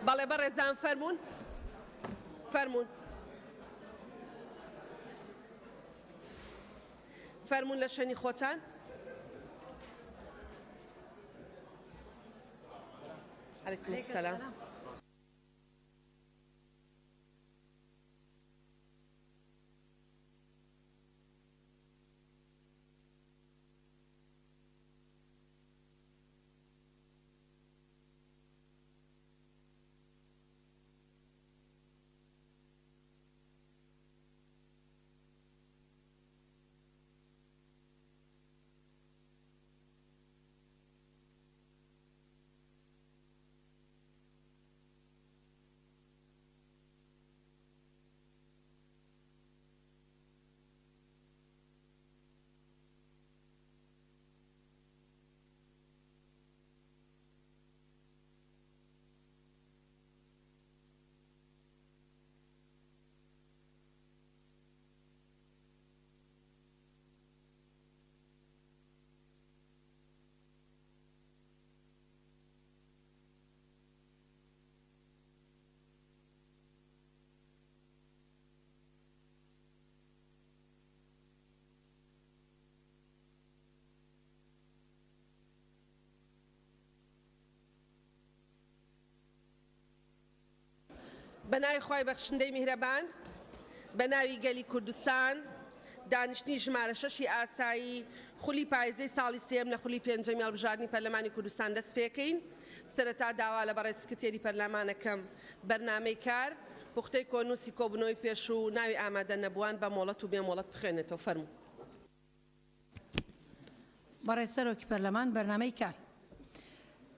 بەڵێ بەڕێزان فەرموون فەرموون فەرموون لە شوێنی خۆتان. علیکم السلام. بە ناوی خوای بەخشندەی میهرەبان، بە ناوی گەلی کوردستان، دانیشتنی ژمارە شەشی ئاسایی خولی پایزەی ساڵی سێیەم لە خولی پێنجەمی هەڵبژاردنی پەرلەمانی کوردستان دەست پێکەین. سەرەتا داوا لە بەڕێز سکرتێری پەرلەمانەکەم بەرنامەی کار، پوختەی کۆنووسی کۆبوونەوەی پێشوو و ناوی ئامادە نەبووان بە مۆڵەت و بێ مۆڵەت بخوێنێتەوە. فەرموو. بەڕێز سەرۆکی پەرلەمان، بەرنامەی کار.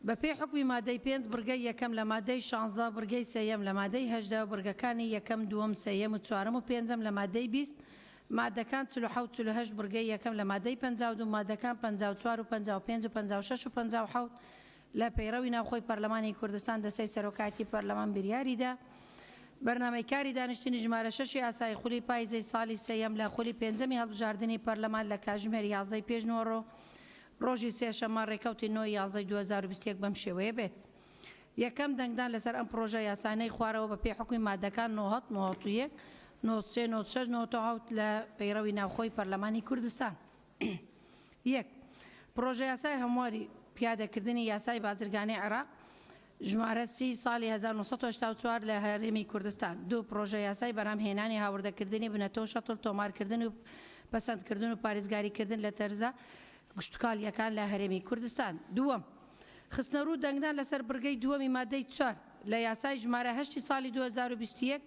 بە پێی حوکمی مادەی پێنج بڕگەی یەکەم لە مادەی شانزە بڕگەی سێیەم لە مادەی 18 بڕگەکانی یەکەم دووەم سێیەم و چوارەم و پێنجەم لە مادەی 20 مادەکان 47 48 بڕگەی یەکەم لە مادەی 52 مادەکان 54 و 55 و 56 و 57 لە پەیڕەوی ناوخۆی پەرلەمانی کوردستان دەستەی سەرۆکایەتی پەرلەمان بریاریدا بەرنامەی کاری دانیشتنی ژمارە شەشی ئاسایی خولی پایزەی ساڵی سێیەم لە خولی پێنجەمی هەڵبژاردنی پەرلەمان لە کاژمێر یازدەی پێشنیوەڕۆ ڕۆژی سێشەممە ڕێکەوتی نۆ ی یازدەی 2021 بەم شێوەیە بێت. یەکەم، دەنگدان لەسەر ئەم پڕۆژە یاسانەی خوارەوە بە پێی حوکمی ماددەکان نۆهەد، 91، 93، 96، 97 لە پەیڕەوی ناوخۆی پەرلەمانی کوردستان. یەک. پڕۆژەیاسای هەمواری پیادەکردنی یاسای بازرگانی عێراق، ژمارە سی ساڵی 1984 لە هەرێمی کوردستان. دوو. پڕۆژەیاسای بەرهەمهێنانی هاوردەکردنی بنەتە و شەتڵ تۆمارکردن و پەسەندکردن و پارێزگاریکردن لە تەرزە کشتوکاڵییەکان لە هەرێمی کوردستان. دووەم. خستنەڕوو دەنگدان لەسەر بڕگەی دووەمی مادەی چوار لە یاسای ژمارە هەشتی ساڵی 2021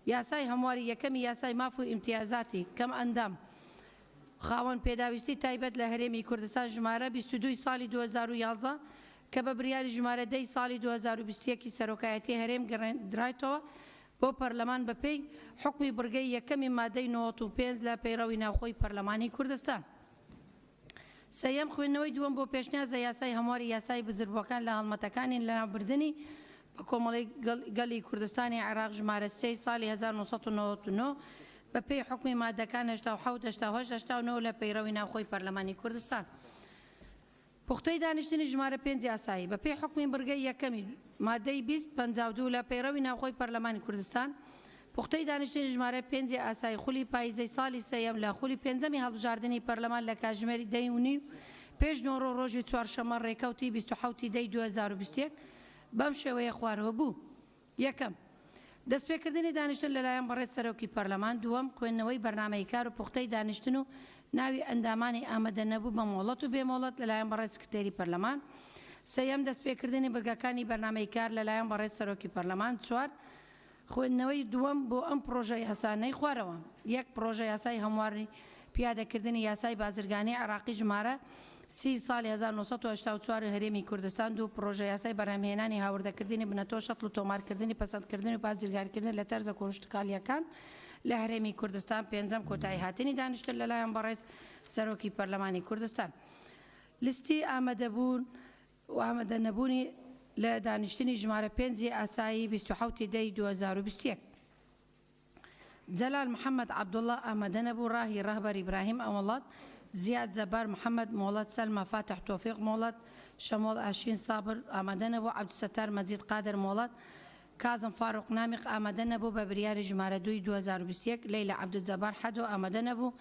یاسای هەمواری یەکەمی یاسای ماف و ئیمتیازاتی کەمئەندام خاوەن پێداویستی تایبەت لە هەرێمی کوردستان ژمارە 22 ی ساڵی 2011 کە بە بریاری ژمارە دە ی ساڵی 2021 ی سەرۆکایەتی هەرێم گەڕێندرایتەوە بۆ پەرلەمان بە پێی حوکمی بڕگەی یەکەمی مادەی 95 لە پەیڕەوی ناوخۆی پەرلەمانی کوردستان. سێیەم، خوێندنەوەی دووەم بۆ پێشنیازە یاسای هەمواری یاسای بزربووەکان لە هەڵمەتەکانی لەناوبردنی بە کۆمەڵی گەلی کوردستانی عێراق ژمارە سێ ی ساڵی 1999 بە پێی حوکمی مادەکان 87، 88، 89 لە پەیڕەوی ناوخۆی پەرلەمانی کوردستان. پوختەی دانیشتنی ژمارە پێنج یاسایی، بە پێی حوکمی بڕگەی یەکەمی مادەی 20، 52 لە پەیڕەوی ناوخۆی پەرلەمانی کوردستان، پوختەی دانیشتنی ژمارە پێنجی ئاسایی خولی پاییزەی ساڵی سێیەم لە خولی پێنجەمی هەڵبژاردنی پەرلەمان لە کاژمێری دەی و نیو پێش نۆڕۆ ڕۆژی چوارشەممە ڕێکەوتی 27 ی دەی 2021 بەم شێوەیە خوارەوە بوو. یەکەم، دەستپێکردنی دانیشتن لەلایەن بەڕێز سەرۆکی پەرلەمان، دووەم، خوێندنەوەی بەرنامەی کار و پوختەی دانیشتن و ناوی ئەندامانی ئامادەنەبوو بە مۆڵەت و بێ مۆڵەت لەلایەن بەڕێز سکرتێری پەرلەمان، سێیەم، دەستپێکردنی برگەکانی بەرنامەی کار لەلایەن بەڕێز سەرۆکی پەرلەمان، چوار، خوێندنەوەی دووەم بۆ ئەم پڕۆژە یاسانەی خوارەوە، یەک پڕۆژە یاسای هەمواری پیادەکردنی یاسای بازرگانی عێراقی ژمارە سی ساڵی 1984 هەرێمی کوردستان دوو پڕۆژە یاسای بەرهەمهێنانی هاوردەکردنی بنەتۆ شەتڵ و تۆمارکردنی پەسەندکردن و بازرگانیکردن لە تەرزە کشتوکاڵییەکان لە هەرێمی کوردستان پێنجەم کۆتاییهاتنی دانیشتن لەلایەن بەڕێز سەرۆکی پەرلەمانی کوردستان لیستی ئامادەبوون و ئامادەنەبوونی لە دانیشتنی ژمارە پێنجی ئاسایی 27 ی دەی 2021. جەلال محەمەد عەبدوڵا ئامادەنەبوو، ڕاهی ڕەهبەر ئیبراهیم ئەوەڵەت، زیاد جەبار محەمەد مۆڵەت، سەلما فاتح تۆفیق مۆڵەت، شەمۆڵ ئاشین سابر ئامادەنەبوو، عەبدولستار مەجید قادر مۆڵەت. کازم فاروق نامیق ئامادە نەبوو بە بریاری ژمارە دووی 2021 لەیلا عەبدولجەبار حەدۆ ئامادە نەبوو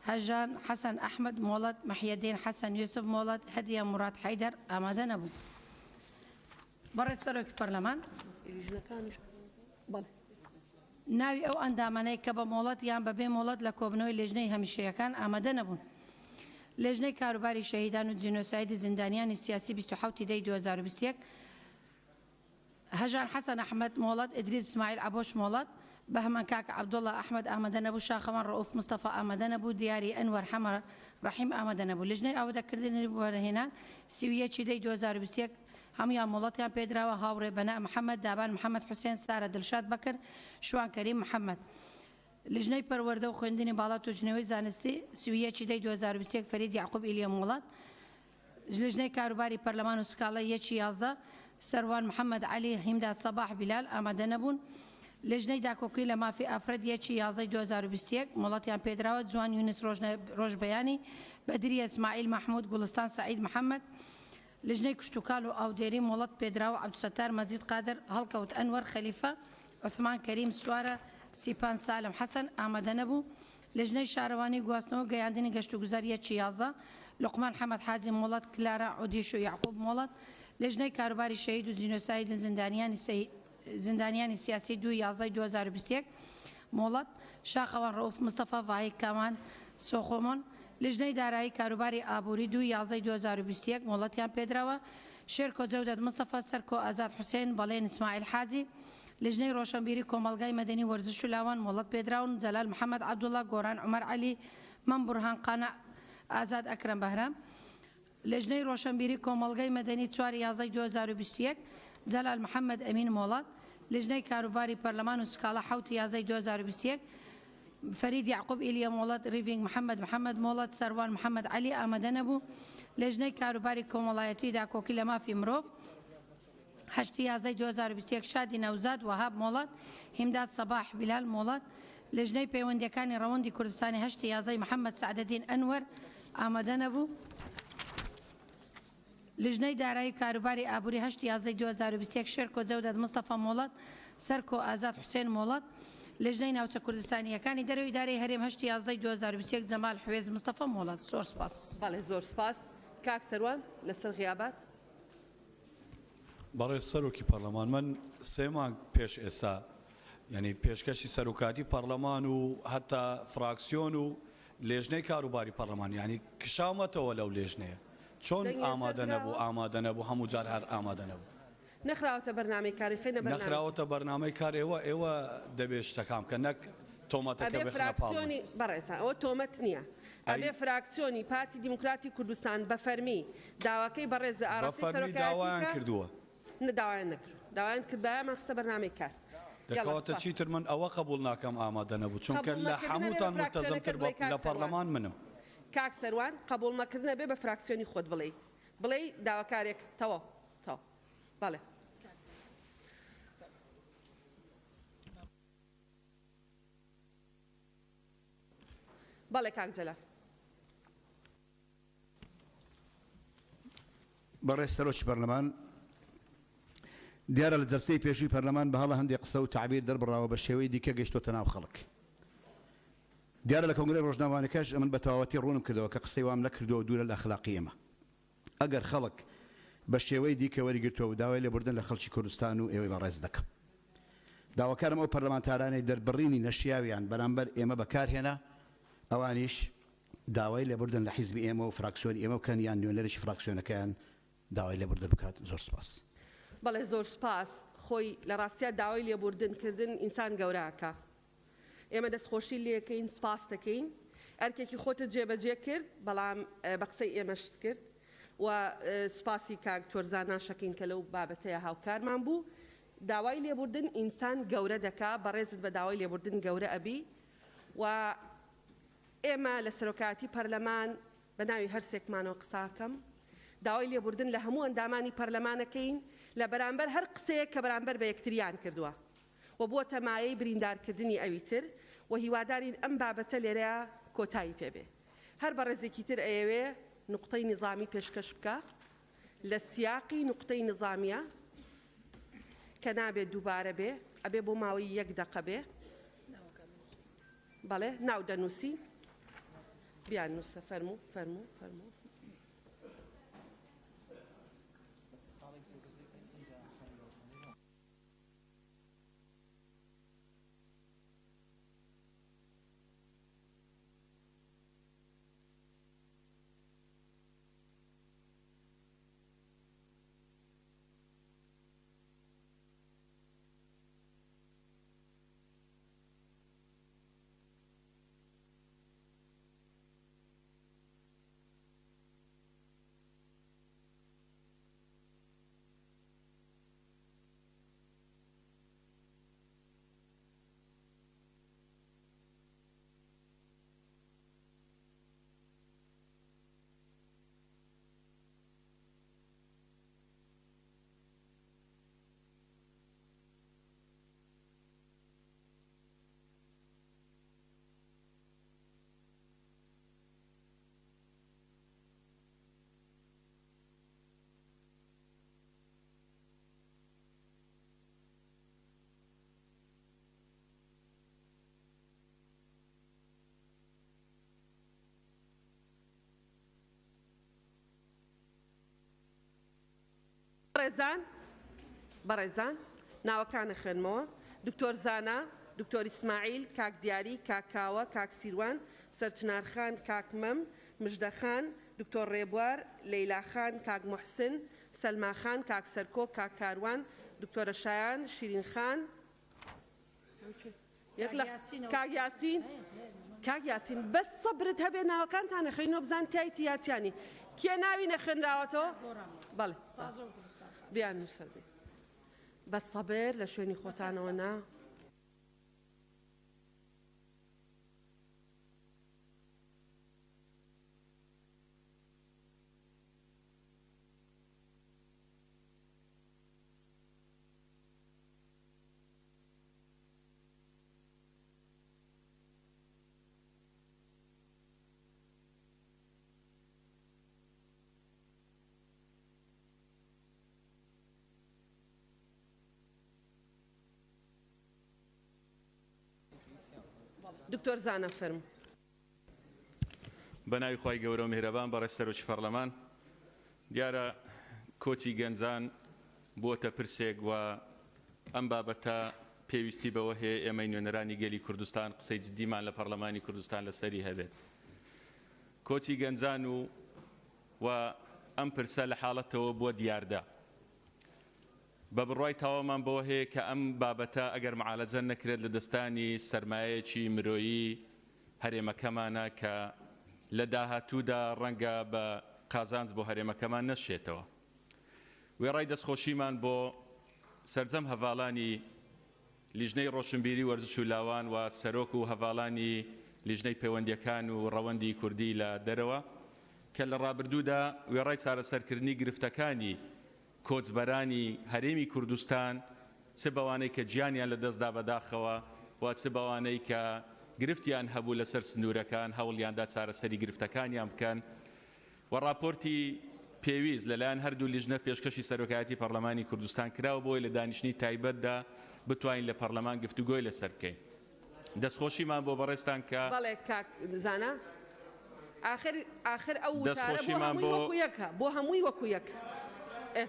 هەژان حەسەن ئەحمەد مۆڵەت محیەدین حەسەن یوسف مۆڵەت هەدیە موراد حەیدەر ئامادە نەبوو. بەڕێز سەرۆکی پەرلەمان، ناوی ئەو ئەندامانەی کە بە مۆڵەت یان بە بێ مۆڵەت لە کۆبنەوەی لێژنەی هەمیشەیەکان ئامادە نەبوون. لێژنەی کاروباری شەهیدان و جینۆسایدی زیندانیانی سیاسی 27 ی دەی 2021، هەژار حەسەن ئەحمەد مۆڵەت، ئیدریس ئیسماعیل عەبۆش مۆڵەت، بەهمەن کاکە عەبدوڵا ئەحمەد ئامادە نەبوو، شاخەوان ڕەئوف مستەفا ئامادە نەبوو، دیاری ئەنوەر حەمە ڕەحیم ئامادە نەبوو. لیژنەی ئاوەدەکردنی وەبەرهێنان 31 ی دەی 2021 هەموویان مۆڵەتیان پێدراوە، هاوڕێ بەنا محەمەد، دابان محەمەد حوسێن، سارە دلشاد بەکر، شوان کەریم محەمەد. لیژنەی پەروەردە و خوێندنی باڵا توێژینەوەی زانستی 31 ی دەی 2021 فەرید یەعقوب ئیلیە مۆڵەت، لیژنەی کاروباری پەرلەمان و سکاڵای یەکی 11، سەروان محەمەد عەلی، هیمداد سەباح بیلال ئامادە نەبوون. لیژنەی داکۆکی لە مافی ئافرەت یەکی یازدەی 2021 مۆڵەتیان پێدراوە، جوان یونس ڕۆژبەیانی، بەدریە ئیسماعیل مەحمود، گوڵستان سەعید محەمەد. لیژنەی کشتوکاڵ و ئاودێری مۆڵەت پێدراوە، عەبدولستار مەجید قادر، هەڵکەوت ئەنوەر خەلیفە، عوسمان کەریم سوارە، سیپان سالم حەسەن ئامادە نەبوو. لیژنەی شارەوانی گواستنەوە و گەیاندنی گەشتوگوزار یەکی 11، لوقمان حەمەد حاجی مۆڵەت، کلارا عودیش و یەعقوب مۆڵەت. لیژنەی کاروباری شەهید و جینۆساید زیندانیانی زیندانیانی سیاسی دوو یازدەی 2021 مۆڵەت، شاخەوان ڕەئوف مستەفا ڤاهیک کامان سۆخۆمۆن. لیژنەی دارایی کاروباری ئابووری دوو یازدەی 2021 مۆڵەتیان پێدراوە، شێرکۆ جەودەت مستەفا، سەرکۆ ئازاد حوسێن، بەڵێن ئیسماعیل حاجی. لیژنەی ڕۆشەنبیری کۆمەڵگای مەدەنی وەرزش و لاوان مۆڵەت پێدراون، جەلال محەمەد عەبدوڵا، گۆران عومەر عەلی، مەم بورهان قانع، ئازاد ئەکرەم بەهرام. لیژنەی ڕۆشەنبیری کۆمەڵگای مەدەنی چوار یازدەی 2021، جەلال محەمەد ئەمین مۆڵەت. لیژنەی کاروباری پەرلەمان و سکاڵا حەوت یازدەی 2021، فەرید یەعقوب ئیلیە مۆڵەت، ڕیڤینگ محەمەد محەمەد مۆڵەت، سەروان محەمەد عەلی ئامادە نەبوو. لیژنەی کاروباری کۆمەڵایەتی داکۆکی لە مافی مرۆڤ، هەشت ی یازدەی 2021 شادی نەوزاد وەهاب مۆڵەت، هیمداد سەباح بیلال مۆڵەت، لیژنەی پەیوەندییەکانی ڕەوەندی کوردستانی هەشت ی یازدەی محەمەد سەعدەدین ئەنوەر ئامادە نەبوو. لیژنەی دارایی و کاروباری ئابووری هەشت ی یازدەی 2021 شێرکۆ جەودەت مستەفا مۆڵەت، سەرکۆ ئازاد حوسێن مۆڵەت، لیژنەی ناوچە کوردستانییەکانی دەرەوەی ئیدارەی هەرێم هەشت ی یازدەی 2021 جەمال حوێز مستەفا مۆڵەت. زۆر سوپاس. بەڵێ زۆر سوپاس. کاک سەروان لەسەر غیابات. بەڕێز سەرۆکی پەڕلەمان من سێ مانگ پێش ئێستا یانی پێشکەشی سەرۆکاتی پەڕلەمان و هەتا فراکسیۆن و لێژنەی کاروباری پەڕلەمان یانی کشاومەتەوە لەو لێژنەیە چۆن دەنگی لەسەر ئامادە نەبوو دراوە؟ ئامادە نەبوو هەموو جار هەر ئامادە نەبوو. نەخراوەتە بەرنامەی کار ئیخەینە بەرنامەی. نەخراوەتە بەرنامەی کار ئێوە ئێوە دەبێ شتەکان بکەن نەک تۆمەتەکە ئەبێ بخنە پاڵ من. فراکسیۆنی بەڕێزان ئەوە تۆمەت نییە ئەی. ئەبێ فراکسیۆنی پارتی دیموکراتی کوردستان بە فەرمی داواکەی بەڕێز بە ئاراستەی فەرمی سەرۆکایەتی داوایان کە کردووە. نە داوایان نەکردووە داوایان کردبایە مان خستە بەرنامەی کار دە یەڵا کەواتە سوپاس. چیتر من ئەوە قبوڵ ناکەم ئامادە نەبوو چونکە قبوڵ لە نەکردن ئەبێ بە حەمووتان فراکسیۆنەکەت مولتەزەمتر بە بڵێی کاک لە سەروان. پەڕلەمان منم. کاک سەروان قبوڵ نەکردن ئەبێ بە فراکسیۆنی خۆت بڵێی بڵێی داواکارێک تەواو تەواو بەڵێ. بەڵێ کاک جەلال. بەڕێز سەرۆکی پەرلەمان، دیارە لە جەلسەی پێشووی پەرلەمان بە هەڵە هەندێک قسە و تەعبیر دەربڕاوە بە شێوەی دیکە گەیشتۆتە ناو خەڵک. دیارە لە کۆنگرەی ڕۆژنامەوانیەکەش ئەمن بە تەواوەتی ڕوونم کردەوە کە قسەی وام نەکردووە و دوورە لە ئەخلاقی ئێمە. ئەگەر خەڵک بە شێوەی دیکە وەریگرتووە و داوای لێبوردن لە خەڵکی کوردستان و ئێوەی بەڕێز دەکەم. داواکارم ئەو پەرلەمانتارانەی دەربڕینی نەشیاویان بەرامبەر ئێمە بەکارهێنا ئەوانیش داوای لێبوردن لە حیزبی ئێمە و فراکسیۆنی ئێمە بکەن یان نوێنەرێکی فراکسیۆنەکەیان داوای لێبوردن بکات. زۆر سوپاس. بەڵێ زۆر سوپاس. خۆی لە ڕاستیا داوای لێبوردن کردن ئینسان گەورە ئەکا. ئێمە دەستخۆشی لێکەین سوپاست دەکەین ئەرکێکی خۆتت جێبەجێ کرد بەڵام بە قسەی ئێمەشت کرد و سوپاسی کاک تۆرزان ناشەکەین کە لەو بابەتەیە هاوکارمان بوو داوای لێبوردن ئینسان گەورە دەکا بەڕێزت بە داوای لێبوردن گەورە ئەبی و ئێمە لە سەرۆکایەتی پەرلەمان بە ناوی هەرسێکمانەوە قساکەم داوای لێبوردن لە هەموو ئەندامانی پەرلەمانەکەین لە بەرامبەر هەر قسەیەک کە بەرامبەر بە یەکتریان کردووە و بووەتە مایەی بریندارکردنی ئەوی تر و هیوادارین ئەم بابەتە لێرەیا کۆتایی پێ بێ. هەر بەڕێزێکی تر ئەیەوێ نوقتەی نیزامی پێشکەش بکا لە سیاقی نوقتەی نیزامیە. کە نابێت دووبارە بێ، ئەبێ بۆ ماوەی یەک دەقە بێ. بەڵێ ناو دەنووسی. بیاننووسە فەرموو فەرموو فەرموو. بەڕێزان بەڕێزان ناوەکان ئەخوێنمەوە، دکتۆر زانا، دکتۆر ئیسماعیل، کاک دیاری، کاک کاوە، کاک سیروان، سەرچنار خان، کاک مەم، مژدە خان، دکتۆر ڕێبوار، لەیلا خان، کاک موحسن، سەلما خان، کاک سەرکۆ، کاک کاروان، دکتۆرە شایان، شیرین خان، یەک لە کاک یاسین کاک یاسین بەس سەبرت هەبێ ناوەکانتان نەخوێنەوە بزان تایتی یا تیانی کێ ناوی نەخوێنراوەتەوە بەڵێ بیان نووسەر بێ بەس سەبر لە شوێنی خۆتانەوە نا. دکتۆر زانا فەرموو. بەناوی خوای گەورە و میهرەبان بەڕێز سەرۆکی پەڕلەمان دیارە کۆچی گەنجان بووەتە پرسێک و ئەم بابەتە پێویستی بەوە هەیە ئێمەی نوێنەرانی گەلی کوردستان قسەی جدیمان لە پەڕلەمانی کوردستان لەسەری هەبێت. کۆچی گەنجان و و ئەم پرسە لە حاڵەتەوە بووە دیاردە. بە بڕوای تەواومان بەوە هەیە کە ئەم بابەتە ئەگەر معالەجە نەکرێت لە دەستانی سەرمایەیەکی مرۆیی هەرێمەکەمانە کە لە داهاتوودا ڕەنگە بە قازانج بۆ هەرێمەکەمان نەشێتەوە. وێڕای دەستخۆشیمان بۆ سەرجەم هەڤاڵانی لیژنەی ڕۆشنبیری وەرزش و لاوان و سەرۆک و هەڤاڵانی لیژنەی پەیوەندیەکان و ڕەوەندی کوردی لە دەرەوە کە لە ڕابردوودا وێڕای چارەسەرکردنی گرفتەکانی کۆچبەرانی هەرێمی کوردستان چ بەوانەی کە گیانیان لە دەستدا بەداخەوە و چ بەوانەی کە گرفتیان هەبوو لەسەر سنوورەکان هەوڵیاندا چارەسەری گرفتەکانیان بکەن و ڕاپۆرتی پێویست لەلایەن هەردوو لیژنە پێشکەشی سەرۆکایەتی پەڕلەمانی کوردستان کراوە بۆی لە دانیشتنی تایبەتدا بتوانین لە پەڕلەمان گفتوگۆی لەسەر بکەین. دەستخۆشیمان بۆ بەڕێزتان کە. بەڵێ کاک زانا ئاخر ئاخر ئەو وتارە بۆ دەستخۆشیمان هەمووی بۆ. وەکو یەکە بۆ هەمووی وەکو یەک ئێ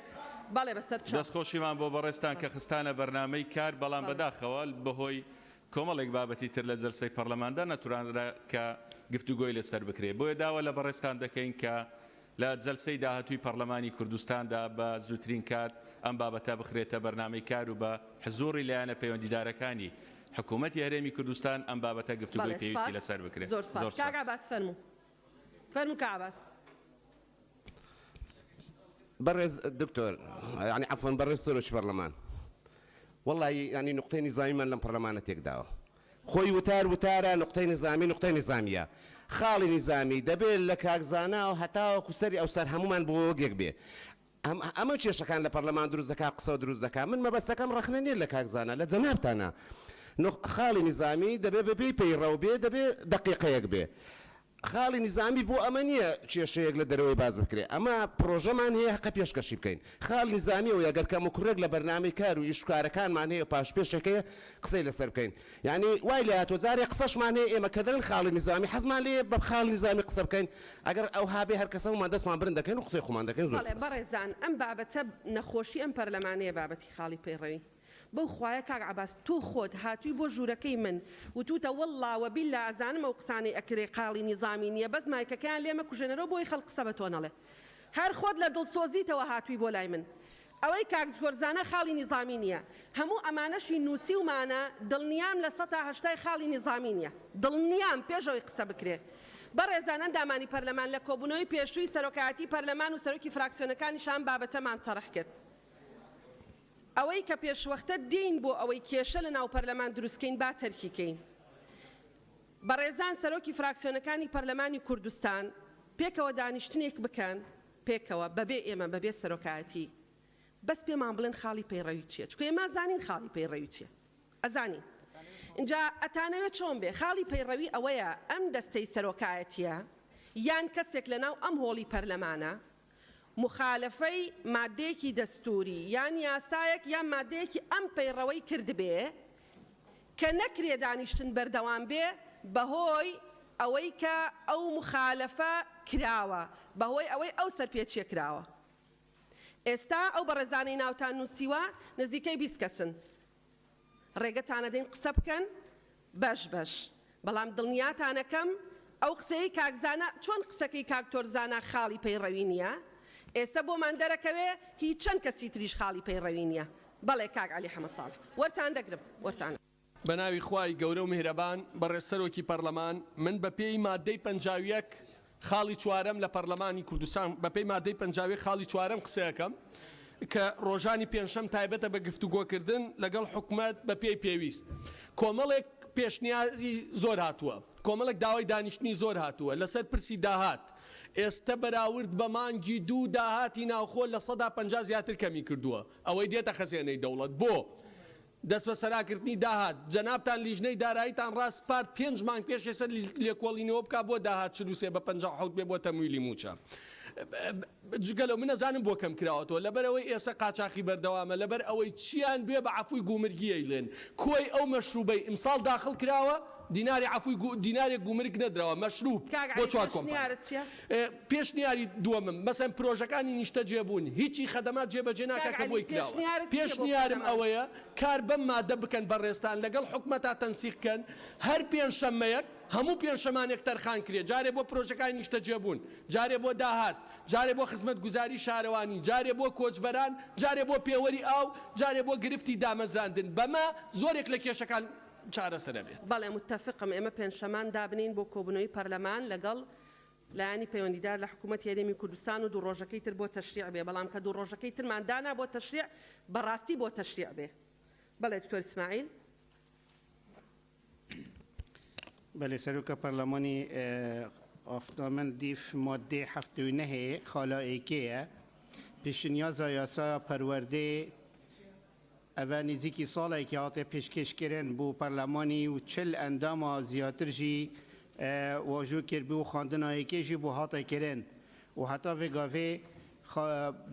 بەڵێ بەسەر چاو. دەستخۆشیمان بۆ بەڕێزتان کە خستانە بەرنامەی کار، بەڵام بەڵێ. بەداخەوە بەهۆی کۆمەڵێک بابەتی تر لە جەلسەی پەڕلەماندا نەتورانرا کە گفتوگۆی لەسەر بکرێت. بۆیە داوا لە بەڕێزتان دەکەین کە لە جەلسەی داهاتووی پەڕلەمانی کوردستاندا بە زووترین کات ئەم بابەتە بخرێتە بەرنامەی کار و بە حزووڕی لایەنە پەیوەندیدارەکانی حکوومەتی هەرێمی کوردستان ئەم بابەتە گفتوگۆی بەڵێ پێویستی سپاس لەسەر بکرێت. زۆر سپاس. زۆر کاک سپاس. عەباس فەرموو. فەرموو کاک عەباس. بەڕێز دکتۆر یانی عەفوەن بەڕێز سەرۆکی پەڕلەمان وەڵایی یانی نوقتەی نیزامیمان لەم پەڕلەمانە تێکداوە خۆی وتار وتارە نوقتەی نیزامی نوقتەی نیزامیە خاڵی نیزامی دەبێ لە کاک زاناوە هەتاوەکو سەری ئەوسەر هەموومان بۆ وەک یەک بێ ئەم ئەمە کێشەکان لە پەڕلەمان دروست دەکا قسە دروست دەکا من مەبەستەکەم ڕەخنە نیە لە کاک زانا لە جەنابتانە نوق خاڵی نیزامی دەبێ بە پێی پەیڕەو بێ دەبێ دەقیقەیەک بێ. خاڵی نیزامی بۆ ئەمە نییە کێشەیەک لە دەرەوەی باس بکرێ، ئەمە پڕۆژەمان هەیە هەقە پێشکەشی بکەین. خاڵی نیزامی ئەوەیە گەر کەموکوڕێک لە بەرنامەی کار و ئیشوکارەکانمان هەیە و پاشپێشێک هەیە قسەی لەسەر بکەین. یانی وای لێهاتووە جارێ قسەشمان هەیە ئێمە کە دەڵێن خاڵی نیزامی حەزمان لێیە بە خاڵی نیزامی قسە بکەین، ئەگەر ئەوها بێ هەر کەسەومان دەستمان برند دەکەین و قسەی خۆمان دەکەین زۆر بەڵێ سوپاس. بەڕێزان ئەم بابەتە نەخۆشی ئەم پەرلەمانەیە بابەتی خاڵی پەیڕەوی. بەو خوایە کاک عەباس تۆ خۆت هاتووی بۆ ژوورەکەی من وتوتە وەڵڵا وە بیللا ئەزانم ئەو قسانەی ئەکرێ قاڵی نیزامی نیە بەس مایکەکەیان لێ مەکوژێنەرەوە بۆی خەڵک قسە بە تۆ نەڵێ هەر خۆت لە دڵسۆزیتەوە هاتووی بۆ لای من ئەوەی کاک دکتۆر زانا خاڵی نیزامی نیە هەموو ئەمانەشی نوسیومانە دڵنیام لە سەتا هەشتای خاڵی نیزامی نیە دڵنیام پێش ئەوەی قسە بکرێ بەڕێزان ئەندامانی پەرلەمان لە کۆبونەوەی پێشووی سەرۆکایەتی پەرلەمان و سەرۆکی فراکسیۆنەکانیش ئەم بابەتەمان تەڕح کرد. ئەوەی کە پێشوەختە دێین بۆ ئەوەی کێشە لە ناو پەرلەمان دروست کەین با تەرکی کەین. بەڕێزان سەرۆکی فراکسیۆنەکانی پەرلەمانی کوردستان پێکەوە دانیشتنێک بکەن پێکەوە بەبێ ئێمە بەبێ سەرۆکایەتی بەس پێمان بڵێن خاڵی پەیڕەوی چیە چونکە ئێمە ئەزانین خاڵی پەیڕەوی چیە ئەزانین ئینجا ئەتانەوێ چۆن بێ خاڵی پەیڕەوی ئەوەیە ئەم دەستەی سەرۆکایەتیە یان کەسێک لەناو ئەم هۆڵی پەرلەمانە موخالەفەی مادەیەکی دەستووری یان یاسایەک یان مادەیەکی ئەم پەیڕەوەی کردبێ کە نەکرێ دانیشتن بەردەوام بێ بەهۆی ئەوەی کە ئەو موخالەفە کراوە بەهۆی ئەوەی ئەو سەرپێچیە کراوە. ئێستا ئەو بەڕێزانەی ناوتان نووسیوە نزیکەی 20 کەسن. ڕێگەتانەدەین قسە بکەن بەش بەش بەڵام دڵنیاتانەکەم ئەو قسەیەی کاک زانا چۆن قسەکەی کاک تۆر زانا خاڵی پەیڕەوی نیە ئێستە بۆمان دەرەکەوێ هی چەند کەسی تریش خاڵی پەیڕەوی نیە بەڵێ کاک عەلی حەمە ساڵح وەرتان دەگرم وەرتان. بەناوی خوای گەورە و میهرەبان بەڕێز سەرۆکی پەڕلەمان من بە پێی مادەی 51 خاڵی چوارەم لە پەڕلەمانی کوردستان بە پێی مادەی 51 خاڵی چوارەم قسەکەم کە ڕۆژانی پێنجشەم تایبەتە بە گفتوگۆکردن لەگەڵ حکومەت بە پێی پێویست کۆمەڵێک پێشنیاری زۆر هاتووە کۆمەڵێک داوای دانیشتنی زۆر هاتووە لەسەر پرسی داهات ئێستە بەراورد بە مانگی دوو داهاتی ناوخۆ 50% زیاتر کەمی کردووە ئەوەی دێتە خەزێنەی دەوڵەت بۆ دەستبەسەراکردنی داهات، جەنابتان لیژنەی داراییتان ڕاسپارد پێنج مانگ پێش ئێستا لێکۆڵینەوە بکات بۆ داهات 43 بە 57 بێ بۆ تەمویلی مووچە. جگە لەو من ئەزانم بۆ کەم کراوەتەوە لەبەرئەوەی ئێستا قاچاخی بەردەوامە لەبەر ئەوەی چیان بوێ بە عەفوی گومرگی ئەیڵێن کۆی ئەو مەشروبەی ئیمساڵ داخڵ کراوە دیناری عەفوی دینارێک گومرگ نەدراوە مەشروب کاک بۆ عەلی چوار کۆمپانیا. پێشنیارت چیە؟ پێشنیاری دووەمم مەسەن پرۆژەکانی نیشتەجێبوون هیچی خەدەمات جێبەجێ ناکا کاک کە عەلی بۆی کراوە. پێشنیارت چیە بۆ پێشنیارم پەرلەمان؟ ئەوەیە کار بەم مادە بکەن بەڕێزتان لەگەڵ حکومەتا تەنسیق کەن هەر پێنجشەممەیەک هەموو پێنجشەمانێک تەرخان کرێ جارێ بۆ پرۆژەکانی نیشتەجێبوون جارێ بۆ داهات جارێ بۆ خزمەتگوزاری شارەوانی جارێ بۆ کۆچبەران جارێ بۆ پێوەری ئاو جارێ بۆ گرفتی دامەزراندن بەمە زۆرێک لە کێشەکان چارەسەر ئەبێت. بەڵێ موتەفقم ئێمە پێنجشەمان دابنێین بۆ کۆبوونەوەی پەرلەمان لەگەڵ لایەنی پەیوەندیدار لە حکوومەتی هەرێمی کوردستان و دوو ڕۆژەکەی تر بۆ تەشریع بێ، بەڵام کە دوو ڕۆژەکەی ترمان دانا بۆ تەشریع، بەڕاستی بۆ تەشریع بێ. بەڵێ دکتۆر ئیسماعیل. بەلێ سەرۆکە پەرلەمانی ئافتامن دیف ماددەی 79 خالا ئێکێیە پێشنیازا یاسایا پەروەردەی ئەڤە نزیکی ساڵێکی هاتێ پێشکێش کرن بۆ پەرلەمانی و 40 ئەنداما زیاتر ژی واژۆ کرد و خواندنا یەکێ ژی بۆ هاتێ کرن و هەتا ڤێ گاڤێ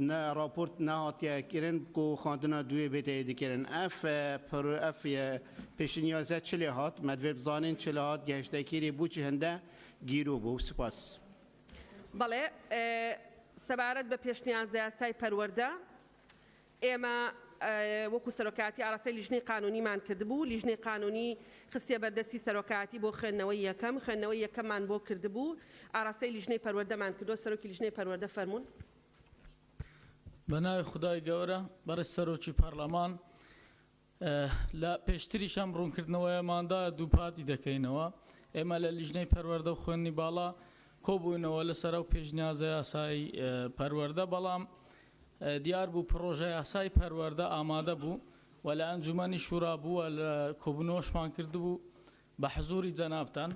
نە راپۆرت نەهاتیە کرن کو خواندنا دوێ بێتە دکرن ئەف ئەف پێشنیازە چلێ هات مەدوێ بزانین چلێ هات گەهشتەکیری بوچی هەندە گیرو بوو سپاس. بەڵێ سەبارەت بە پێشنیازەیاسای پەروەردە ئێمە وەکو سەرۆکایەتی ئاراستەی لیژنەی قانونیمان کردبوو، لیژنەی قانونی خستیە بەردەستی سەرۆکایەتی بۆ خوێندنەوەی یەکەم، خوێندنەوەی یەکەممان بۆ کردبوو، ئاراستەی لیژنەی پەروەردەمان کردووە، سەرۆکی لیژنەی پەروەردە فەرموون. بە ناوی خودای گەورە، بەڕێز سەرۆکی پەرلەمان، لە پێشتریش ئەم ڕوونکردنەوەیەماندا دووپاتی دەکەینەوە، ئێمە لە لیژنەی پەروەردە و خوێندنی باڵا کۆبووینەوە لەسەر ئەو پێشنیازە یاسایی پەروەردە، بەڵام دیار بوو پڕۆژە یاسای پەروەردە ئامادە بوو و لە ئەنجومەنی شورا بوو و لە کۆبوونەوەشمان کردبوو بە حزوری جەنابتان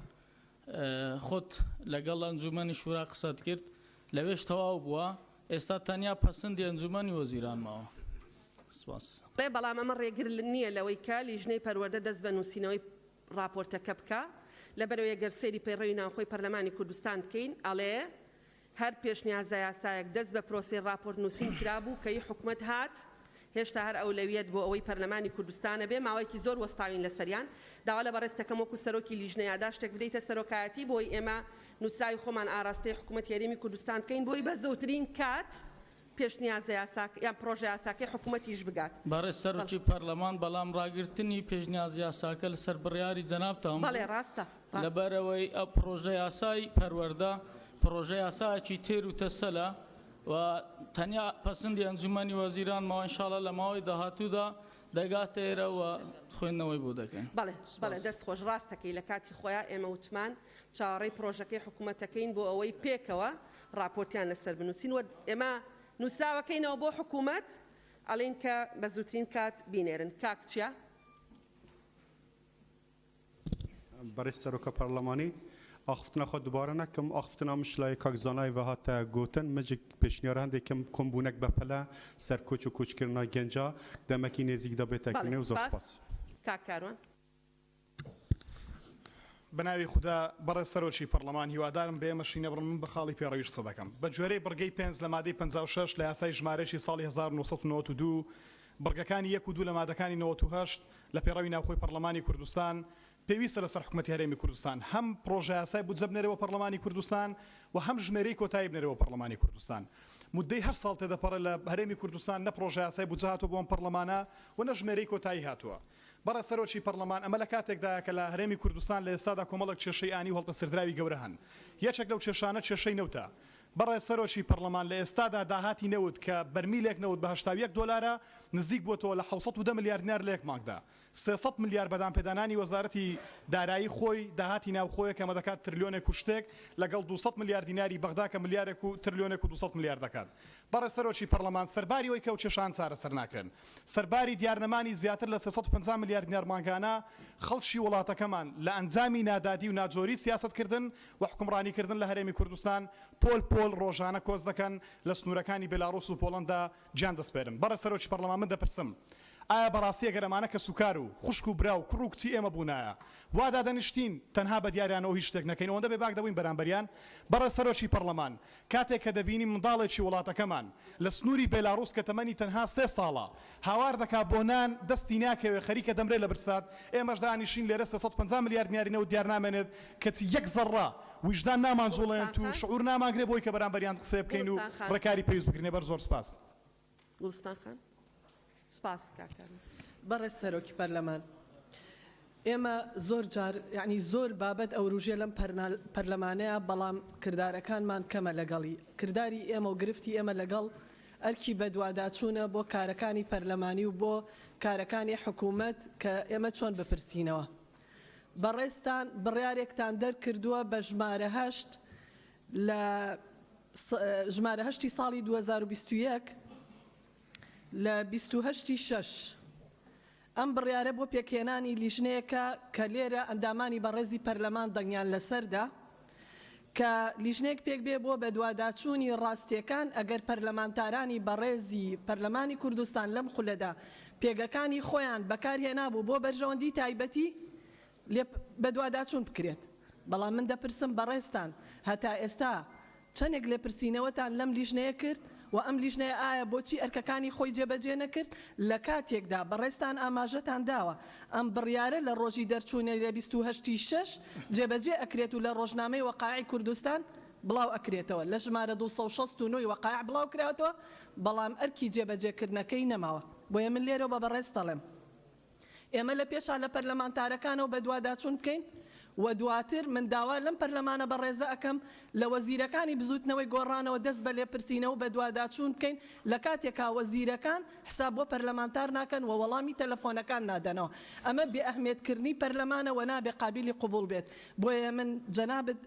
خۆت لەگەڵ ئەنجومەنی شورا قسەت کرد لەوێش تەواو بووە ئێستا تەنیا پەسندی ئەنجومەنی وەزیران ماوە. سپاس. بەڵام ئەمە ڕێگر نییە لەوەی کە لیژنەی پەروەردە دەست بە نووسینەوەی ڕاپۆرتەکە بکا. لەبەرئەوەی گەر سەیری پەیڕەوی ناوخۆی پەرلەمانی کوردستان بکەین ئەڵێ هەر پێشنیازەیاسایەک دەست بە پرۆسەی ڕاپۆرت نووسین کرابوو کە ی حکومەت هات هێشتا هەر ئەولەویەت بۆ ئەوەی پەرلەمانی کوردستانە بێ ماوەیەکی زۆر وەستاوین لەسەریان داوا لە بەڕێزت دەکەم وەکو سەرۆکی لیژنە یاداشتێک بدەیتە سەرۆکایەتی بۆی ئێمە نووسراوی خۆمان ئاراستەی حکومەتی هەرێمی کوردستان بکەین بۆی بە زووترین کات پێشنیازەیاساکە یان پڕۆژەیاساکەی حکومەتیش بگات. بەڕێز سەرۆکی پەرلەمان بەڵام ڕاگرتنی پێشنیازیاساکە لەسەر بڕیاری جەنابتان بوو. بەڵێ ڕاستە. ڕاستە. لەبەرئەوەی ئەو پڕۆژەیاسای پەروەردە پڕۆژەیاسایەکی تێر و تەسەلە و تەنیا پەسندی ئەنجومەنی وەزیران ماوە ان شاءاللە لە ماوەی داهاتوودا دەگاتە ئێرە و خوێندنەوەی بۆ دەکەین. بەڵێ بەڵێ سپاس. دەست خۆش ڕاستەکەی لە کاتی خۆیا ئێمە وتمان چاوەڕێی پڕۆژەکەی حکومەتەکەین بۆ ئەوەی پێکەوە ڕاپۆرتیان لەسەر بنووسین و ئێمە نووسراوەکەینەوە بۆ حکومەت ئەڵێین کە بە زووترین کات بینێرن. کاک چیا. بەڕێز سەرۆکە پەرلەمانی، ئاخفتنا خۆ دوبارە نەکەم، ئاخفتنا مش لای کاک زانای ڤە هاتە گۆتن، مجک پێشنیار هەندێکم کۆمبوونەک بەپەلە سەر کۆچ و کۆچکردنا گەنجا دەمەکی نێزیکدا بێتە بەڵێ کردنێ و زۆر سپاس سپاس. کاک کاروان. بەناوی خودا بەڕێز سەرۆکی پەڕلەمان هیوادارم بە ئێمەشی نەبڕن من بە خاڵی پێڕەویش قسە دەکەم بە گوێرەی بڕگەی پێنج لە مادەی 56 لە یاسای ژمارەیەکی ساڵی 1992 بڕگەکانی یەک و دوو لە مادەکانی 98 لە پێڕەوی ناوخۆی پەڕلەمانی کوردستان پێویستە لەسەر حکومەتی هەرێمی کوردستان هەم پڕۆژەیاسای بودجە بنێرێ بۆ پەڕلەمانی کوردستان و هەم ژمێرەی کۆتایی بنێرێ بۆ پەڕلەمانی کوردستان مودەی هەشت ساڵ تێدەپەڕێ لە هەرێمی کوردستان نە پڕۆژەیاسای بودجە هاتووە بۆ ئەم پەڕلەمانە و نە ژمێرەی کۆتایی هاتووە بەڕێز سەرۆکی پەڕلەمان ئەمە لە کاتێکدایە کە لە هەرێمی کوردستان لە ئێستادا کۆمەڵێک کێشەی ئانی و هەڵپەسێردراوی گەورە هەن. یەکێک لەو کێشانە کێشەی نەوتە. بەڕێز سەرۆکی پەڕلەمان لە ئێستادا داهاتی نەوت کە بەرمیلێک نەوت بە 81 دۆلارە نزیک بووەتەوە لە 710 ملیار دینار لە یەک مانگدا. 300 ملیار بە دانپێدانانی وەزارەتی دارایی خۆی داهاتی ناوخۆیە کە ئەمە دەکات ترلیۆنێک و شتێک لەگەڵ 200 ملیار دیناری بەغدا کە ملیارێک و ترلیۆنێک و 200 ملیار دەکات. بەڕێز سەرۆکی پەڕلەمان سەرباری ئەوەی کە ئەو کێشانە چارەسەر ناکرێن سەرباری دیارنەمانی زیاتر لە 350 ملیار دینار مانگانە، خەڵکی وڵاتەکەمان لە ئەنجامی نادادی و ناجۆری سیاسەتکردن و حوکمڕانیکردن لە هەرێمی کوردستان پۆل پۆل ڕۆژانە کۆچ دەکەن لە سنوورەکانی بێلاڕوس و پۆڵەندا گیان دەسپێرن. بەڕێز سەرۆکی پەڕلەمان من دەپرسم ئایا بەڕاستی ئەگەر ئەمانە کەسوکار و خوشک و برا و کوڕ و کچی ئێمە بوونایە وا دادەنیشتین تەنها بە دیاریانەوە هیچ شتێک نەکەین ئەوەندە بێباک دەبووین بەرامبەریان؟ بەڕێز سەرۆکی پەڕلەمان کاتێک کە دەبینی منداڵێکی وڵاتەکەمان لە سنووری بێلاڕوس کە تەمەنی تەنها سێ ساڵە هاوار دەکا بۆ نان دەستی ناکەوێ خەریکە دەمرێ لە برسات ئێمەش دانیشین لێرە 350 ملیار دیناری نەوت دیار نامێنێت کەچی یەک زەڕڕە ویژدان گوڵستان نامانجوڵێنت و خان. شعور نامانگرێ بۆی کە بەرامبەریان قسەیە بکەین و گوڵستان خان. ڕێکاری پێویست بگرینە بەر زۆر سپاس. گوڵستان خان. سپاس کاک کاروان. بەڕێز سەرۆکی پەرلەمان ئێمە زۆر جار یەعنی زۆر بابەت ئەوروژێ لەم پەرلەمانەیا بەڵام کردارەکانمان کەمە لەگەڵی کرداری ئێمە و گرفتی ئێمە لەگەڵ ئەرکی بەدواداچوونە بۆ کارەکانی پەرلەمانی و بۆ کارەکانی حکوومەت کە ئێمە چۆن بپرسینەوە بەڕێزتان بڕیارێکتان دەرکردووە بە ژمارە هەشت لە ژمارە هەشتی ساڵی 2021 لە 28 ی شەش ئەم بڕیارە بۆ پێکهێنانی لیژنەیەکە کە لێرە ئەندامانی بەڕێزی پەرلەمان دەنگیان لەسەردا کە لیژنەیەک پێکبێ بۆ بەدواداچوونی ڕاستیەکان ئەگەر پەرلەمانتارانی بەڕێزی پەرلەمانی کوردستان لەم خولەدا پێگەکانی خۆیان بەکارهێنابوو بۆ بەرژەوەندی تایبەتی لێ بەدواداچوون بکرێت بەڵام من دەپرسم بەڕێزتان هەتا ئێستا چەنێک لێپرسینەوەتان لەم لیژنەیە کرد و ئەم لیژنەیە ئایا بۆچی ئەرکەکانی خۆی جێبەجێ نەکرد لە کاتێکدا بەڕێزتان ئاماژەتان داوە ئەم بڕیارە لە ڕۆژی دەرچوونی لە 28 ی شەش جێبەجێ ئەکرێت و لە ڕۆژنامەی وەقائیع کوردستان بڵاو ئەکرێتەوە لە ژمارە 269 ی وەقائیع بڵاو کراوەتەوە بەڵام ئەرکی جێبەجێکردنەکەی نەماوە بۆیە من لێرەوە بە بەڕێزت ئەڵێم ئێمە لە پێشا لە پەرلەمانتارەکانەوە بەدواداچوون بکەین و دواتر من داوا لەم پەرلەمانە بەڕێزە ئەکەم لە وەزیرەکانی بزووتنەوەی گۆڕانەوە دەست بە لێپرسینەوە و بەدواداچوون بکەین لە کاتێکا وەزیرەکان حساب بۆ پەرلەمانتار ناکەن و وەڵامی تەلەفۆنەکان نادەنەوە ئەمە بێ ئەهمیەتکردنی پەرلەمانە و نابێ قابیلی قبوڵ بێت بۆیە من جەنابت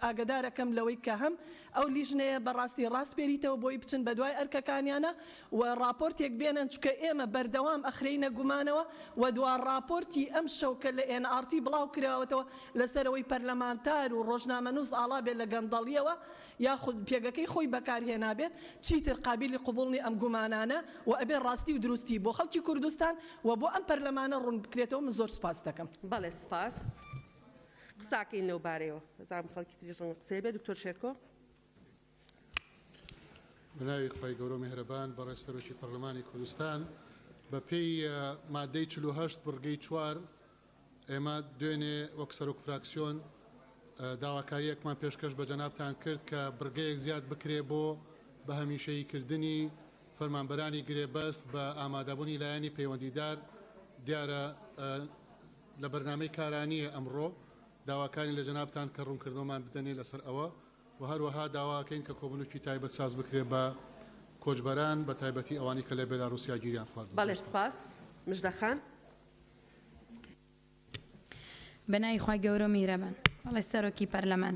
ئاگەدارەکەم لەوەی کە هەم ئەو لیژنەیە بەڕاستی ڕاسپێریتەوە بۆی بچن بەدوای ئەرکەکانیانا و ڕاپۆرتێک بێنن چونکە ئێمە بەردەوام ئەخرێینە گومانەوە و دوا ڕاپۆرتی ئەم شەو کە لە ئێن ئاڕ تی بڵاو کراوەتەوە لەسەر ئەوەی پەرلەمانتار و ڕۆژنامەنووس ئاڵا بێت لە گەندەڵیەوە یاخود پێگەکەی خۆی بەکار هێنابێت چیتر قابیلی قبوڵ نی ئەم گومانانە و ئەبێ ڕاستی و دروستی بۆ خەڵکی کوردستان و بۆ ئەم پەرلەمانە ڕوون بکرێتەوە من زۆر سوپاست دەکەم. بەڵێ سوپاس. قساکەین لەو بارەیەوە. ئەزانم خەڵکی تریش ڕەنگە قسەی بێ. دکتۆر شێرکۆ. بەناوی خوای گەورەو میهرەبان بەڕێز سەرۆکی پەرلەمانی کوردستان بە پێی مادەی 48 بڕگەی چوار ئێمە دوێنێ وەک سەرۆک فراکسیۆن داواکاریەکمان پێشکەش بە جەنابتان کرد کە بڕگەیەک زیاد بکرێ بۆ بە هەمیشەیی کردنی فەرمانبەرانی گرێبەست بە ئامادەبوونی لایەنی پەیوەندیدار دیارە لە بەرنامەی کارانیە ئەمڕۆ داواکارین لە جەنابتان کە ڕوونکردنەوەمان بدەنێ لەسەر ئەوە و هەروەها داوا ئەکەین کە کۆبونوکی تایبەت ساز بکرێت بە کۆچبەران بە تایبەتی ئەوانەی کە لە بێلاروسیا گیریان خواردوە. بەڵێ سپاس. مژدە خان. بەناوی خوای گەورەو میهرەبان. بەڵێ سەرۆکی پەرلەمان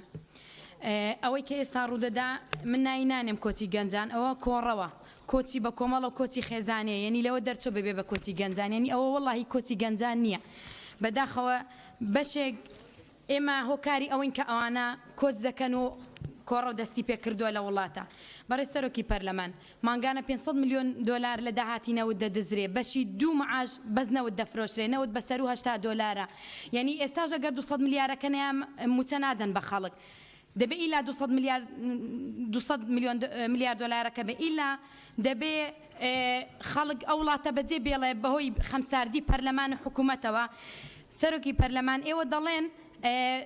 ئەوەی کە ئێستا ڕوودەدا من ناوی نانێم کۆچی گەنجان ئەوە کۆڕەوە کۆچی بە کۆمەڵە کۆچی خێزانیە یەنی لەوە دەرچۆ ببێ بە کۆچی گەنجان یەنی ئەوە وەڵاهی کۆچی گەنجان نییە بەداخەوە بەشێک ئێمە هۆکاری ئەوەین کە ئەوانە کۆچ دەکەن و کۆڕەو دەستی پێکردووە لە وڵاتە. بەڕێز سەرۆکی پەرلەمان، مانگانە 500 ملیۆن دۆلار لە داهاتی نەوت دەدزرێ، بەشی دوو معاش بەس نەوت دەفرۆشرێ، نەوت بە سەروو 80 دۆلارە، یەنی ئێستاش ئەگەر 200 ملیارەکە نەیا مووچە نادەن بە خەڵک. دەبێ ئیلا 200 ملیار 200 ملیۆن ملیار دۆلارەکە بێ ئیلا دەبێ خەڵک ئەو وڵاتە بەجێ بێڵێ بەهۆی خەمساردی پەرلەمان و حکوومەتەوە. سەرۆکی پەرلەمان، ئێوە دەڵێن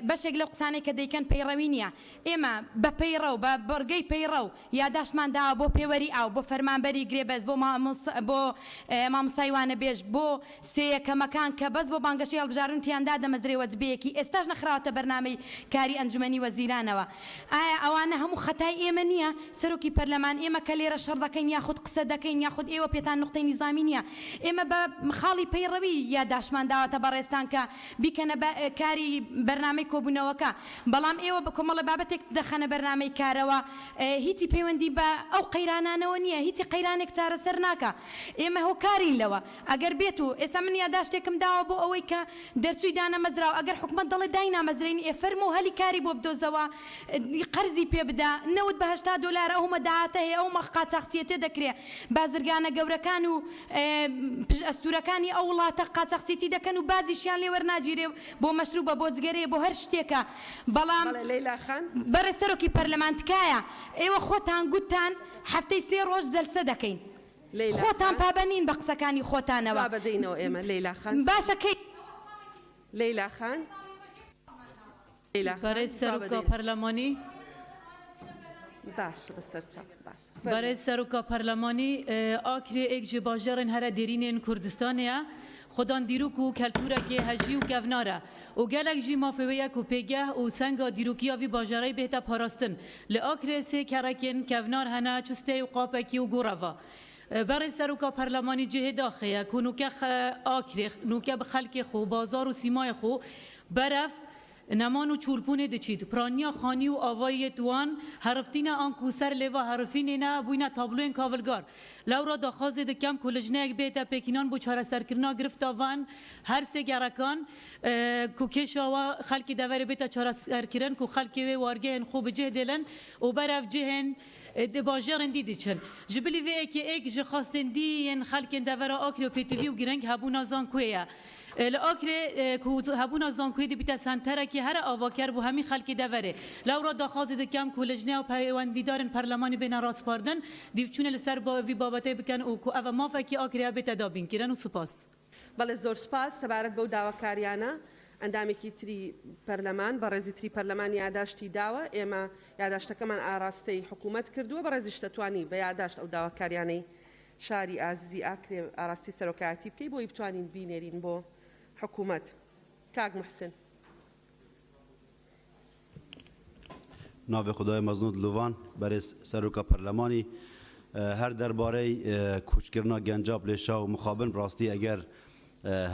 بەشێک لەو قسانەی کە دەیکەن پەیڕەوی نییە. ئێمە بە پەیڕەو، بە بڕگەی پەیڕەو یاداشتمان داوە بۆ پێوەری ئاو، بۆ فەرمانبەری گرێبەست، بۆ بۆ مامۆستای وانەبێژ، بۆ سێیەکەمەکان کە بەس بۆ بانگەشەی هەڵبژاردن تیان دادەمەزرێ وەجبەیەکی ئێستاش نەخراوەتە بەرنامەی کاری ئەنجومەنی وەزیرانەوە. ئایا ئەوانە هەموو خەتای ئێمە نییە؟ سەرۆکی پەرلەمان، ئێمە کە لێرە شەڕ دەکەین یاخود قسە دەکەین یاخود ئێوە پێتان نوقتەی نیزامی نییە، ئێمە بە خاڵی پەیڕەوی یاداشتمان داوەتە بەڕێزتان کە بیکەنە بە کاری بەرنامەی کۆبوونەوەکە، بەڵام ئێوە بە کۆمەڵە بابەتێک دەخەنە بەرنامەی کارەوە هیچی پەیوەندی بە ئەو قەیرانانەوە نییە، هیچی قەیرانێک چارەسەر ناکا، ئێمە هۆکارین لەوە. ئەگەر بێت و ئێستا من یاداشتێکم داوە بۆ ئەوەی کە دەرچووی دانەمەزراو ئەگەر حکومەت دەڵێ داینامەزرێنی ئێ فەرموو هەلی کاری بۆ بدۆزەوە قەرزی پێ بدە نەوت بە 80 دۆلارە ئەومە داهاتە هەیە ئەومە قاچاخچیەتێ دەکرێ بازرگانە گەورەکان و پشت ئەستورەکانی ئەو وڵاتە قاچاخچێتی دەکەن و باجیشیان لێ وەرناگیرێ بۆ مەشروبە بۆ جگەرەیە بۆ هەر شتێکە بەڵام بەڵێ لەیلا خان. بەڕێز سەرۆکی پەرلەمان تکایە ئێوە خۆتان گوتتان هەفتەی سێ ڕۆژ جەلسە دەکەین لەیلا خۆتان خان. پابەند نین بە قسەکانی خۆتانەوە. جواب ئەدەینەوە ئێمە لەیلا خان. باشە کەی. لەیلا خان. لەیلا خان. بەڕێز جواب سەرۆکا ئەدەینەوە. پەرلەمانی. باشە بەسەر چاو باشە فەرموو. بەڕێز سەرۆکا پەرلەمانی ئاکرێ ئێک ژ باژێڕێن هەرە دێرینێن کوردستانێە خودان دیروک و کەلتورەکێ هەژی و کەڤنارە و گەلەک ژی مافێ وێ یە کو پێگەه و سەنگا دیروکییا ڤی باژەرەی بێتە پاراستن. لە ئاکرێ سێ کەڕەکێن کەڤنار هەنە، چوستەی و قاپەکی و گۆڕەڤا. بەڕێز سەرۆکا پەرلەمانی جێهێ داخێیە کو نوکە ئاکرێ نوکە ب خەلکێ خو، بازار و سیمایێ خو بەرەڤ نەمان و چوولپوونێ دچیت. پرانیا خانی و ئاڤاییێت وان هەرفتینە ئان کو سەر لێڤا هەرفینێنە بووینە تابلۆێن کاڤلگار. لەورا داخوازێ دکەم کو لجنەیەک بێتە پێکینان بۆ چارەسەرکرنا گرفتا ڤان هەر سێ گەڕەکان کو کێشاوە خەلکی دەڤەرێ بێتە چارەسەرکرن کو خەلکێ وێ وارگەهێن خو بجێه دێلن و بەرەڤ جێهێن باژێڕێن دی دچن. ژ بلی ڤێ ئێکێ ئێک ژ خواستێن دی یێن خەلکێن دەڤەرا ئاکرێ و پێتڤی و گرنگ هەبوونا زانکوێ یە. لە ئاکرێ کو هەبوونا زانکوێ دبیتە سەنتەرەکی هەرە ئاڤاکەر بۆ هەمی خەلکی دەڤەرێ. لەورا داخوازێ دکەم کو لجنەیا پەیوەندیدارن پەرلەمانی بێنە ڕاسپاردن دیڤچوونێ لە سەر ڤی بابەتەی بکەن و کو ئەڤە مافەکی ئاکرێیا بێتە دابین کرن و سوپاس. بەڵێ زۆر سوپاس. سەبارەت بەو داواکاریانە ئەندامێکی تری پەرلەمان، بەڕێزی تری پەرلەمان یاداشتی داوە، ئێمە یاداشتەکەمان ئاراستەی حکوومەت کردووە، بەڕێزیش دەتوانی بە یاداشت ئەو داواکاریانەی شاری ئازیزی ئاکرێ ئاراستەی سەرۆکایەتی بکەی بۆی بتوانین بینێرین بۆ حکوومەت. کاک موحسن. ناوی خودای مەزن و دلۆڤان، بەرێز سەرۆکا پەرلەمانی، هەر دەربارەی کۆچکردنا گەنجا پلێشا و مخابن ڕاستی ئەگەر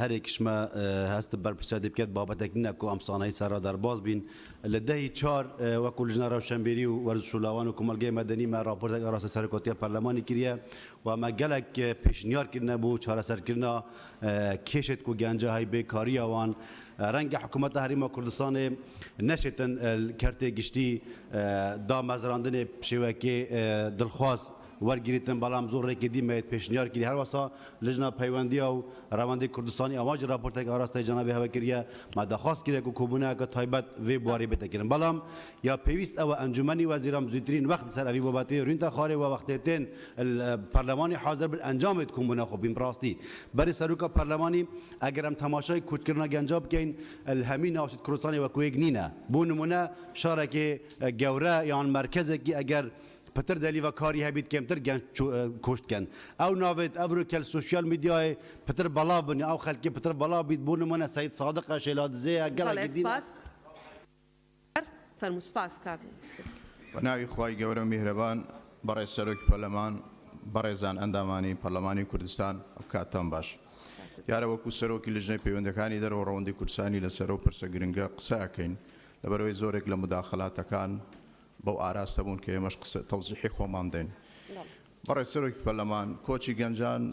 هەرێکشمە هەست بەرپرسیارەتی بکەێت بابەتێک نییە کو ئەم سانەی سەرا دەرباز بین لە دەهی چار وەکو لجنە رەوشەنبیری و وەرزش و لاوان و کۆمەڵگەی مەدەنی مە راپۆرتێک ئاراستەی سەرۆکایەتیە پەرلەمانی کریە و مە گەلەک پێشنیار کردنە بۆ چارەسەرکردنا کێشێت کو گەنجە هەی بێکاریە وان رەنگە حکوومەتە هەرێما کوردستانێ نەشێتن کەرتێ گشتی دامەزراندنێ شێوەکێ دڵخواز. وەرگریتن بەڵام زۆڕێکی دی مەیت پێشنیار کری هەروەسا لجنە پەیوەندیا و رەوەندی کوردستانی ئەواج راپۆرتێک ئاراستەی جەنابی هەوە کریە مە داخواست کریە کو کۆبوونەیەکە تایبەت ڤێ بوارێ بێتە کردن بەڵام یا پێویست ئەوە ئەنجومەنی وەزیران زووترین وەخت سەر ئەوی بابەتێ روینتە خارێ وە وەختێ تێن پەرلەمانی حازر بن ئەنجامێت کۆبوونە خۆ بین بڕاستی بەری سەروکا پەرلەمانی ئەگەر ئەم تەماشای کوچکردنە گەنجا بکەین هەمی ناوچت کوردستانی وەکو یەک نینە بۆ نمونە شارێکی گەورە یان مەرکەزێکی ئەگەر پتر دەلیڤە کاری هەبیت کەمتر گەنج کۆشت کەن ئەو ناوێت ئەڤرۆ کەل سۆشیال میدیای پتر بەڵاو بن ئەو خەلکی پتر بەڵاو بیت بۆ نمونە سەید سادقە شێلادزێیە بەڵێ گەلەکی دینە. سپاس. فەرموو سپاس کاک یوسف. بە ناوی خوای گەورە و میهرەبان بەڕێز سەرۆکی پەرلەمان، بەڕێزان ئەندامانی پەرلەمانی کوردستان کاتتان باش. دیارە وەکو سەرۆکی لیژنەی پەیوەندیەکانی دەرەوە ڕەوەندی کوردستانی لەسەر ئەو پرسە گرنگە قسە ئەکەین لەبەرئەوەی زۆرێک لە موداخەلاتەکان بەو ئاراستە بوون کە ئێمەش قسە تەوزیحی خۆمان بدەین. بەڕێز سەرۆکی پەرلەمان، کۆچی گەنجان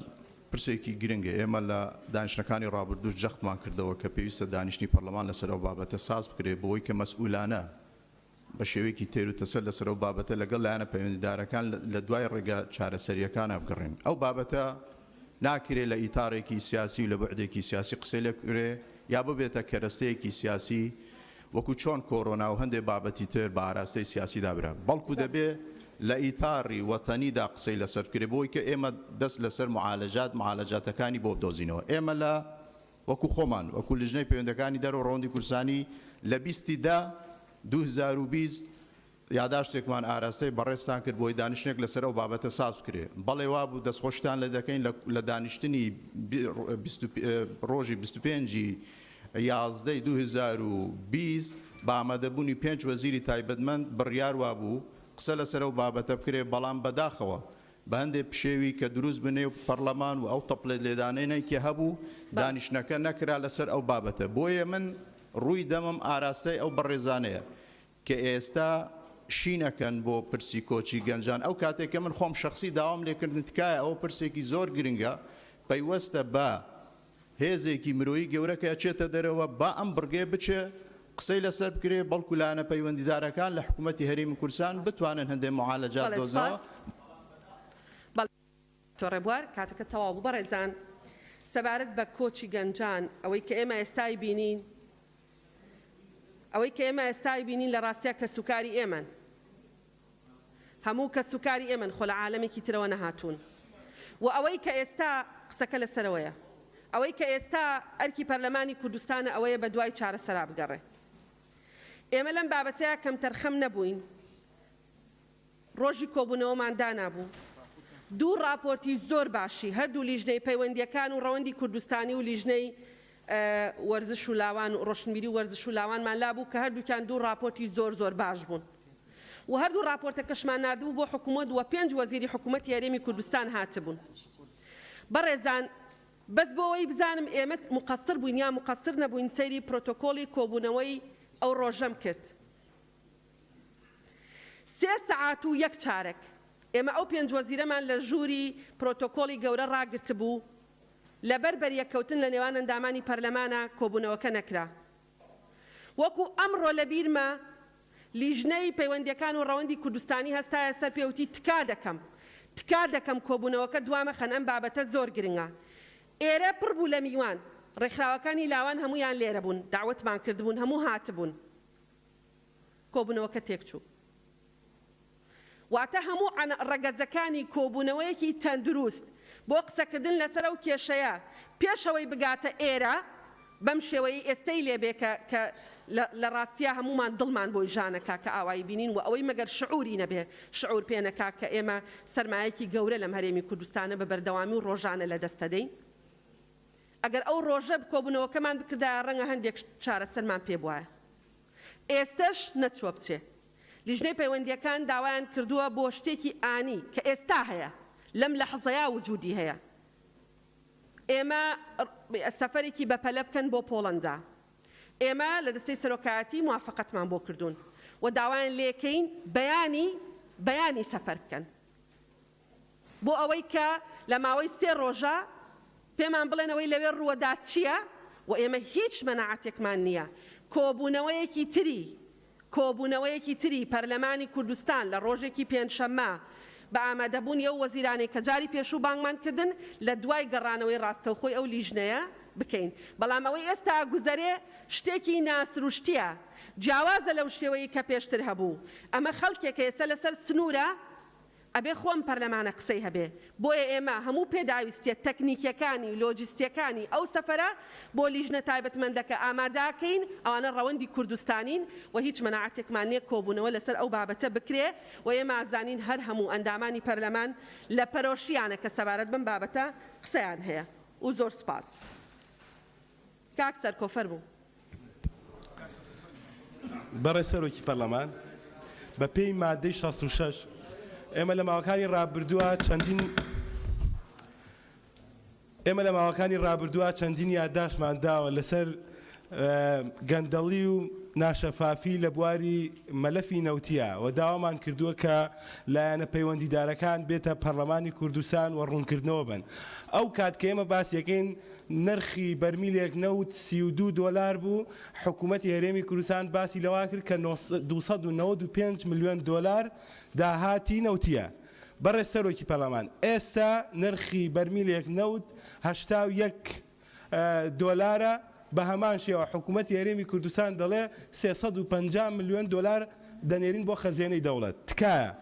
پرسێکی گرنگە، ئێمە لە دانیشتنەکانی ڕابردووش جەختمان کردەوە کە پێویستە دانیشتنی پەرلەمان لەسەر ئەو بابەتە ساز بکرێت بۆوەی کە مەسئولانە بە شێوەیەکی تێروتەسەل لەسەر ئەو بابەتە لەگەڵ لایەنە پەیوەندیدارەکان لە دوای ڕێگا چارەسەرییەکانا بگەڕێین. ئەو بابەتە ناکرێ لە ئیتارێکی سیاسی و لە بوعدێکی سیاسی قسەی لێ بکرێ یا ببێتە کەرەستەیەکی سیاسی وەکو چۆن کۆرۆنا و هەندێ بابەتی تر بە ئاراستەی سیاسیدا برا، بەڵکو دەبێ لە ئیتاڕی وەتەنیدا قسەی لەسەر بکرێ بۆی کە ئێمە دەست لەسەر معالەجات معالەجاتەکانی بۆ بدۆزینەوە. ئێمە لە وەکو خۆمان وەکو لیژنەی پەیوەندەکانی دەرەوە ڕەوەندی کوردستانی لە 20 ی دە 2020 یاداشتێکمان ئاراستەی بەڕێزتان کرد بۆی دانیشتنێک لەسەر ئەو بابەتە ساز بکرێ. بەڵێ وابوو دەستخۆشیتان لێ دەکەین لە لە دانیشتنی ڕۆژی 25 ی یازدەی 2020 بە ئامادەبوونی پێنج وەزیری تایبەتمەند بڕیار وابوو قسە لەسەر ئەو بابەتە بکرێ بەڵام بەداخەوە بە هەندێ پشێوی کە دروست بوو نێو پەڕلەمان و ئەو تەپڵێ لێدانەی کە هەبوو دانیشتنەکە نەکرا لەسەر ئەو بابەتە بۆیە من ڕووی دەمم ئاراستەی ئەو بەڕێزانەیە کە ئێستا شین ئەکەن بۆ پرسی کۆچی گەنجان ئەو کاتێک کە من خۆم شەخسی داوام لێکردن تکایە ئەوە پرسێکی زۆر گرنگە پەیوەستە بە هێزێکی مرۆیی گەورە کە ئەچێتە دەرەوە با ئەم بڕگەیە بچێ قسەی لەسەر بکرێ بەڵکو لایەنە پەیوەندیدارەکان لە حکوومەتی هەرێمی کوردستان بتوانن هەندێ معالەجات بەڵێ بدۆزنەوە. سپاس. بەڵێ دکتۆر ڕێبوار کاتەکە تەواو بوو بەڕێزان سەبارەت بە کۆچی گەنجان ئەوەی کە ئێمە ئێستای بینین ئەوەی کە ئێمە ئێستا ئەیبینین لە ڕاستیا کەسوکاری ئێمەن. هەموو کەسوکاری ئێمەن خۆ لە عالەمێکی ترەوە نەهاتوون. و ئەوەی کە ئێستا قسەکە لەسەرەوەیە. ئەوەی کە ئێستا ئەرکی پەرلەمانی کوردستانە ئەوەیە بە دوای چارەسەرا بگەڕێ. ئێمە لەم بابەتەیا کەمتەرخەم نەبووین. ڕۆژی کۆبوونەوەمان دانابوو. دوو ڕاپۆرتی زۆر باشی هەردوو لیژنەی پەیوەندییەکان و ڕەوەندی کوردستانی و لیژنەی وەرزش و لاوان و ڕۆشنبیری و وەرزش و لاوانمان لابوو کە هەردووکیان دوو ڕاپۆرتی زۆر زۆر باش بوون و هەردوو ڕاپۆرتەکەشمان ناردبوو بۆ حکوومەت و پێنج وەزیری حکوومەتی هەرێمی کوردستان هاتبوون. بەڕێزان بەس بۆ ئەوەی بزانم ئێمە موقەسر بووین یا موقەسر نەبووین سەیری پرۆتۆکۆڵی کۆبوونەوەی ئەو ڕۆژەم کرد. سێ سەعات و یەک چارەک ئێمە ئەو پێنج وەزیرەمان لە ژووری پرۆتۆکۆڵی گەورە ڕاگرتبوو، لەبەر بەریەککەوتن لە نێوان ئەندامانی پەرلەمانا کۆبوونەوەکە نەکرا. وەکو ئەمڕۆ لەبیرمە لیژنەی پەیوەندییەکان و ڕەوەندی کوردستانی هەستایە سەر پێ وتی تکا دەکەم، تکا دەکەم کۆبوونەوەکە دوامەخەن ئەم بابەتە زۆر گرنگە. ئێرە پڕ بوو لە میوان، ڕێکخراوەکانی لاوان هەموویان لێرە بوون، دەعوەتمان کردبوون، هەموو هاتبوون. کۆبوونەوەکە تێکچوو. واتە هەموو ڕەگەزەکانی کۆبوونەوەیەکی تەندروست بۆ قسەکردن لەسەر ئەو کێشەیە پێش ئەوەی بگاتە ئێرە بەم شێوەیەی ئێستەی لێ بێ کە کە لە ڕاستیا هەموومان دڵمان بۆی ژانەکا کە ئاوایی بینین و ئەوەی مەگەر شعوری نەبێ شعور پێ نەکا کە ئێمە سەرمایەکی گەورە لەم هەرێمی کوردستانە بە بەردەوامی و ڕۆژانە لە دەست دەدەین. ئەگەر ئەو ڕۆژە کۆبوونەوەکەمان بکردایە ڕەنگە هەندێک چارەسەرمان پێ بوایە. ئێستەش نەچووە بچێ. لیژنەی پەیوەندییەکان داوایان کردووە بۆ شتێکی ئانی کە ئێستا هەیە، لەم لەحزەیا وجودی هەیە، ئێمە سەفەرێکی بەپەلە بکەن بۆ پۆڵەندا. ئێمە لە دەستەی سەرۆکایەتی موافەقەتمان بۆ کردوون و داوایان لێکەین بەیانی بەیانی سەفەر بکەن. بۆ ئەوەی کە لە ماوەی سێ ڕۆژا پێمان بڵێن ئەوەی لەوێ ڕووەدات چییە و ئێمە هیچ مەناعەتێکمان نییە بە ئامادەبوونی ئەو وەزیرانەی کە جاری پێشوو بانگمان کردن لە دوای گەڕانەوەی ڕاستەوخۆی ئەو لیژنەیە بکەین. بەڵام ئەوەی ئێستا ئەگوزەرێ شتێکی ناسروشتییە، جیاوازە لەو شێوەی کە پێشتر هەبوو. ئەمە خەڵکێکە ئێستا لەسەر سنوورە، ئەبێ خۆ ئەم پەرلەمانە قسەی هەبێ، بۆیە ئێمە هەموو پێداویستیە تەکنیکیەکانی و لۆجیستیەکانی ئەو سەفەرە بۆ لیژنە تایبەتمەندەکە ئامادەکەین، ئەوانە ڕەوەندی کوردستانین و هیچ مەناعەتێکمان نیە کۆبوونەوە لەسەر ئەو بابەتە بکرێ و ئێمە ئەزانین هەر هەموو ئەندامانی پەرلەمان لە پەرۆشیانە کە سەبارەت بەم بابەتە قسەیان هەیە و زۆر سوپاس. کاک سەرکۆ فەرموو. بەڕێز سەرۆکی پەرلەمان، بە پێی مادەی 66 ئێمە لە ماوەکانی ڕابردووە چەندین ئێمە لە ماوەکانی ڕابردووە چەندین یادداشتمان داوە لەسەر گەندەڵی و ناشەفافی لە بواری مەلەفی نەوتیە و داوامان کردووە کە لایەنە پەیوەندیدارەکان بێتە پەرلەمانی کوردستان و ڕوونکردنەوە بن. ئەو کات کە ئێمە باسیەکەین نرخی بەرمیلێک نەوت 32 دۆلار بوو، حکوومەتی هەرێمی کوردستان باسی لەوە کرد کە 295 ملیۆن دۆلار داهاتی نەوتیە. بەڕێز سەرۆکی پەرلەمان، ئێستا نرخی بەرمیلێک نەوت 81 دۆلارە، بە هەمان شێوە حکوومەتی هەرێمی کوردستان دەڵێ 350 ملیۆن دۆلار دەنێرین بۆ خەزێنەی دەوڵەت. تکایە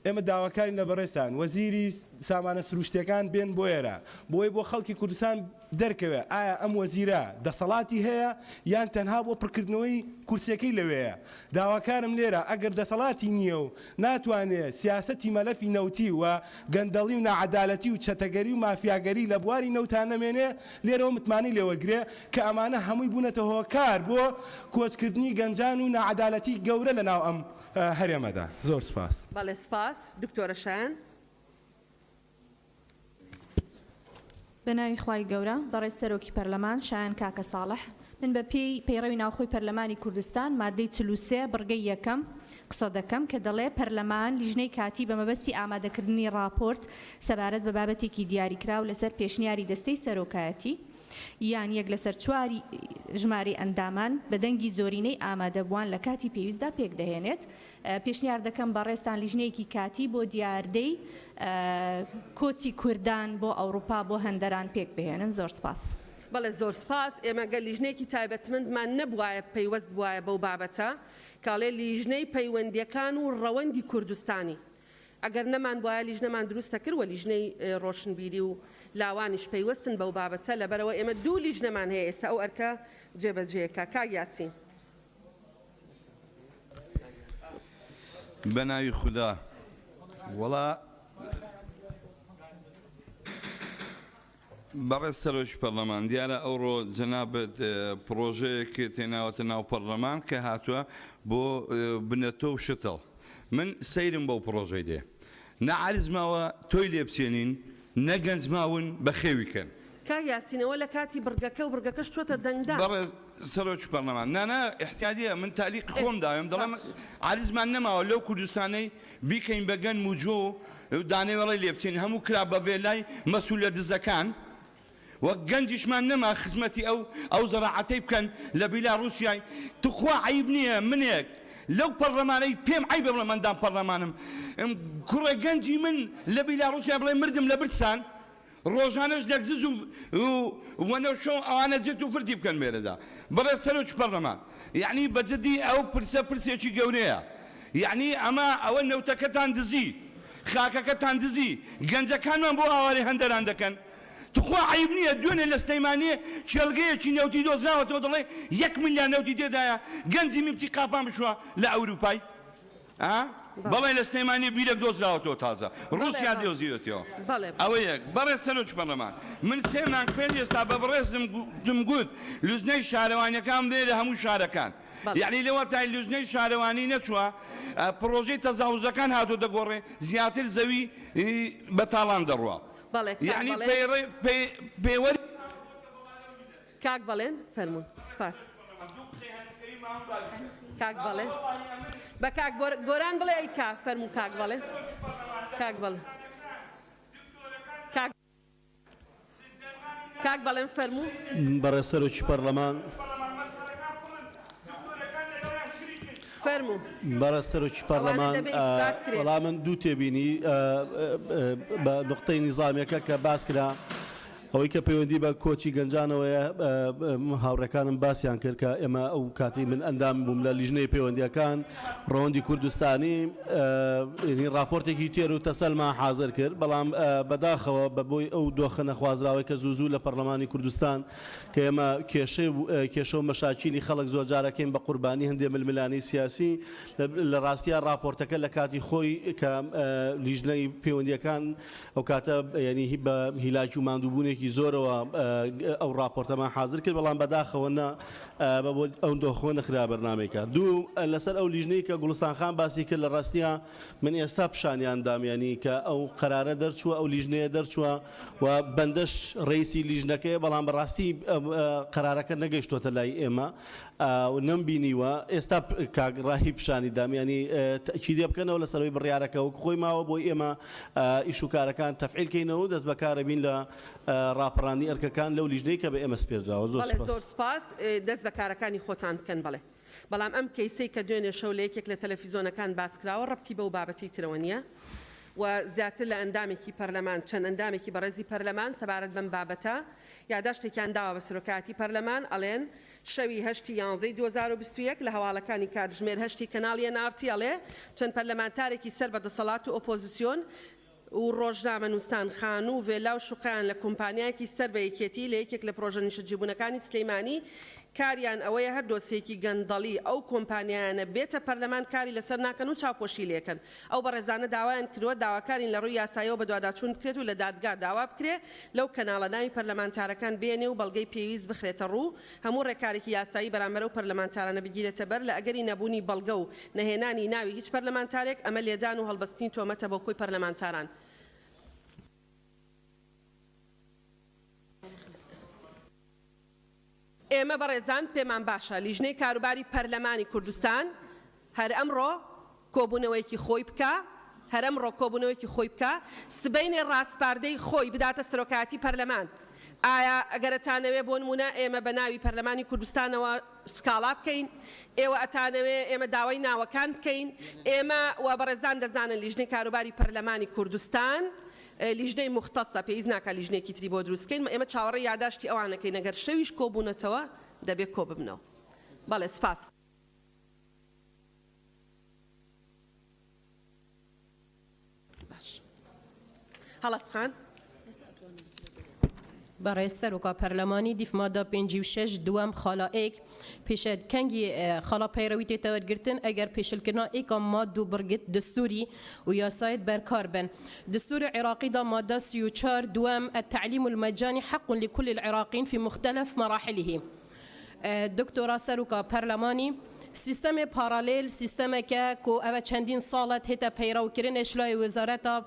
ئێمە داواکارین لە بەڕێزتان وەزیری سامانە سروشتیەکان بێن بۆ ئێرە بۆی بۆ خەڵکی کوردستان دەرکەوێ ئایا ئەم وەزیرە دەسەڵاتی هەیە یان تەنها بۆ پڕکردنەوەی کورسیەکەی لەوێیە داواکارم لێرە ئەگەر دەسەڵاتی نییە و ناتوانێ سیاسەتی مەلەفی نەوتی و گەندەڵی و ناعەدالەتی و چەتەگەری و مافیاگەری لە بواری نەوتا نەمێنێ لێرەوە متمانەی لێوەرگرێ کە ئەمانە هەمووی بوونەتە هۆکار بۆ کۆچکردنی گەنجان و ناعەدالەتی گەورە لەناو ئەم هەرێمەدا. زۆر سوپاس. بەڵێ سوپاس دکتۆرە شایان. بەناوی خوای گەورە، بەڕێز سەرۆکی پەرلەمان شایان کاکە ساڵح، من بە پێی پەیڕەوی ناوخۆی پەرلەمانی کوردستان مادەی 43 بڕگەی یەکەم قسە دەکەم کە دەڵێ پەرلەمان لیژنەی کاتی بە مەبەستی ئامادەکردنی ڕاپۆرت سەبارەت بە بابەتێکی دیاریکراو لەسەر پێشنیاری دەستەی سەرۆکایەتی یان یەک لەسەر چواری ژمارەی ئەندامان بە دەنگی زۆرینەی ئامادەبووان لە کاتی پێویستدا پێکدەهێنێت. پێشنیار دەکەم بەڕێزتان لیژنەیەکی کاتی بۆ دیاردەی کۆچی کوردان بۆ ئەوڕوپا بۆ هەندەران پێکبهێنن. زۆر سپاس. بەڵێ زۆر سپاس. ئێمە گەر لیژنەیەکی تایبەتمەندمان نەبوایە پەیوەست بوایە بەو بابەتە کە ئەڵێ لیژنەی پەیوەندیەکان و ڕەوەندی کوردستانی ئەگەر نەمانبوایە لیژنەمان دروست دەکرد و لیژنەی ڕۆشنبیری و لاوانیش پەیوەستن بەو بابەتە لەبەرئەوە ئێمە دوو لیژنەمان هەیە ئێستا ئەو ئەرکە جێبەجێکا. کاک یاسین. بەناوی خودا وەڵا بەڕێز سەرۆکی پەرلەمان دیارە ئەوڕۆ جەنابت پڕۆژەیەکت هێناوەتە ناو پەرلەمان کە هاتووە بۆ بنەتۆ و شتڵ من سەیرم بەو پڕۆژەی دێ نە عەرز ماوە تۆی لێ بچێنین نە گەنج ماون بەخێوی کەن. کاک یاسین ئەوە لە کاتی بڕگەکە و بڕگەکەش چۆتە دەنگدان. بەڕێز سەرۆکی پەرلەمان نانا ئیحتیادیە من تەعلیقی خۆم داوێم دەڵێم عەرزمان نەماوە لەو کوردستانەی بیکەین بە گەنم و جۆ و دانەوێڵەی لێ بچێنین هەموو کرا بە ڤێلای مەسولە دزەکان و گەنجیشمان نەما خزمەتی ئەو ئەو زەراعەتەی بکەن لە بیلاڕوسیای توخوا عەیب نیە منێک لەو پەڕلەمانەی پێم عەیبە بڵێم ئەندام پەڕلەمانم کوڕە گەنجی من لە بیلاڕوسیا بڵێ مردم لە برسان ڕۆژانەش لەگزز و وەنەوشە و ئەوانە جرت و فرتی بکەن لێرەدا بەڕێز سەرۆکی پەڕلەمان یەعنی بە جدی ئەو پرسە پرسێکی گەورەیە یەعنی ئەمە ئەوە نەوتەکەتان دزی خاکەکەتان دزی گەنجەکانمان بۆ ئاوارەی هەندەران دەکەن توخوا عەیب نیە دوێنێ لە سلەیمانیێ کێڵگەیەکی نەوتی دۆزراوەتەوە دەڵێ یەک ملیار نەوتی تێدایە گەنجی میمچی قاپان بچوە لە ئەوروپای ئا بەڵێ لە سلێمانی بیرێک دۆزراوەتەوە تازە ڕوسیا دۆزیوێتەوە ئەوە یەک بەڕێز سەرۆکی پەرلەمان من سێ مانگ پێش ئێستا بە بەڕێزم گوت لوجنەی شارەوانیەکان بنێرە هەموو شارەکان یەعنی لەوەتای لوجنەی شارەوانی نەچووە پڕۆژەی تەزاوزەکان هاتۆتە گۆڕێ زیاتر زەوی بە تاڵان دەڕوا یەعنی پێوەری کاک بەڵێن فەرموون سپاس. کاک بەڵێن بە کاک گۆران بڵێ ئەی کا فەرموو کاک بەڵێن کاک بەڵێن کاک کاک بەڵێن فەرموو. بەڕێز سەرۆکی پەڕلەمان. فەرموو. بەڕێز سەرۆکی ئەوانە پەرلەمان دەبێ ئیسبات کرێت. وەڵا من دوو تێبینی بە نوقتەی نیزامیەکە کە باس کرا ئەوەی کە پەیوەندی بە کۆچی گەنجانەوەیە هاوڕێکانم باسیان کرد کە ئێمە ئەو کاتی من ئەندام بووم لە لیژنەی پەیوەندیەکان ڕەوەندی کوردستانی یعنی ڕاپۆرتێکی تێر و تەسەلمان حازر کرد بەڵام بەداخەوە بە بۆی ئەو دۆخە نەخوازراوەی کە زوو زوو لە پەرلەمانی کوردستان کە ئێمە کێشەی کێشە و مەشاکیلی خەڵک زۆرجارەکەین بە قوربانی هەندێ ململانێی سیاسی لە ڕاستیا ڕاپۆرتەکە لە کاتی خۆی کە لیژنەی پەیوەندیەکان ئەو کاتە یعنی بە هیلاکی و ماندووبوونێکی زۆرەوە ئەو ڕاپۆرتەمان حازر کرد بەڵام بەداخەوە نە بە بۆ ئەو دۆخۆ نەخرا بەرنامەی کار دوو لەسەر ئەو لیژنەی کە گوڵستان خان باسی کرد لە ڕاستیا من ئێستا پیشانیان دام یعنی کە ئەو قەرارە دەرچووە ئەو لیژنەیە دەرچووە و بەندەش ڕەئیسی لیژنەکەیە بەڵام بەڕاستی قەرارەکە نەگەیشتۆتە لای ئێمە و نەمبینیوە ئێستا کاک ڕاهی پیشانی دام یانی تەئکیدێ بکەنەوە لەسەر ئەوەی بڕیارەکە وەک خۆی ماوە بۆی ئێمە ئیش و کارەکان تەفعیل کەینەوە و دەست بەکارە بین لە ڕاپەڕاندنی ئەرکەکان لەو لیژنەی کە بە ئێمە سپێردراوە زۆر بەڵێ سوپاس. زۆر سوپاس دەست بە کارەکانی خۆتان بکەن بەڵێ بەڵام ئەم کەیسەی کە دوێنێ شەو لە یەکێک لە تەلەفیزۆنەکان باس کراوە ڕەبتی بەو بابەتەی ترەوە نییە و زیاتر لە ئەندامێکی پەرلەمان چەند ئەندامێکی بەڕێزی پەرلەمان سەبارەت بەم بابەتە یاداشتێکیان داوە بە سەرۆکایەتی پەرلەمان ئەڵێن شەوی هەشتی یانزەی 2021 لە هەواڵەکانی کاتژمێر هەشتی کەناڵی ئێن ئاڕ تی ئەڵێ چەند پەرلەمانتارێکی سەر بە دەسەڵات و ئۆپۆزسیۆن و ڕۆژنامەنووسان خانوو و ڤێلا و شوقەیان لە کۆمپانیایەکی سەر بە یەکێتی لە یەکێک لە پرۆژە نیشتەجێبوونەکانی سلیمانی کاریان ئەوەیە هەر دۆسیەیەکی گەندەڵی ئەو کۆمپانیایانە بێتە پەرلەمان کاری لەسەر ناکەن و چاوپۆشی لێکەن ئەو بەڕێزانە داوایان کردووە داواکارین لە ڕووی یاساییەوە بەدواداچوون بکرێت و لە دادگا داوا بکرێ لەو کەناڵە ناوی پەرلەمانتارەکان بێنێ و بەڵگەی پێویست بخرێتە ڕوو هەموو ڕێکارێکی یاسایی بەرامبەر ئەو پەرلەمانتارانە بگیرێتە بەر لە ئەگەری نەبوونی بەڵگە و نەهێنانی ناوی هیچ پەرلەمانتارێک، ئەمە لێدان و هەڵبەستنی تۆمەتە بۆ کۆی پەرلەمانتاران. ئێمە بەڕێزان پێمان باشە لیژنەی کاروباری پەرلەمانی کوردستان هەر ئەمڕۆ کۆبوونەوەیەکی خۆی بکا، هەر ئەمڕۆ کۆبوونەوەیەکی خۆی بکا، سبەینێ ڕاسپاردەی خۆی بداتە سەرۆکایەتی پەرلەمان. ئایا ئەگەر ئەتانەوێ بۆ نموونە ئێمە بە ناوی پەرلەمانی کوردستانەوە سکاڵا بکەین، ئێوە ئەتانەوێ ئێمە داوای ناوەکان بکەین، ئێمە و بەڕێزان دەزانن لیژنەی کاروباری پەرلەمانی کوردستان لیژنەی موختەسە، پێویست ناکا لیژنەیەکی تری بۆ دروست بکەین، ئێمە چاوەڕێی یاداشتی ئەوان ئەکەین، ئەگەر شەویش کۆبوونەتەوە دەبێ کۆببنەوە. بەڵێ سوپاس. باش هەڵەس خان. بەڕێز سەرۆکا پەرلەمانی دیف مادە 56 دووەم خالا ئێک پێشە کەنگی خالا پەیڕەوی تێتە وەرگرتن ئەگەر پێشلکردنا ئێکا ماد و بڕگت دستوری و یاسایت بەرکار بن دستور عراقی دا مادە 34 دووەم التعلیم المجانی حق لكل العراقیین فی مختلف مراحله دکتۆرا سەرۆکا پەرلەمانی سیستەمێ پارالێل سیستەمەکە کو ئەوە چەندین ساڵە تێتە پەیڕەو کرنێ شلای وزارەتا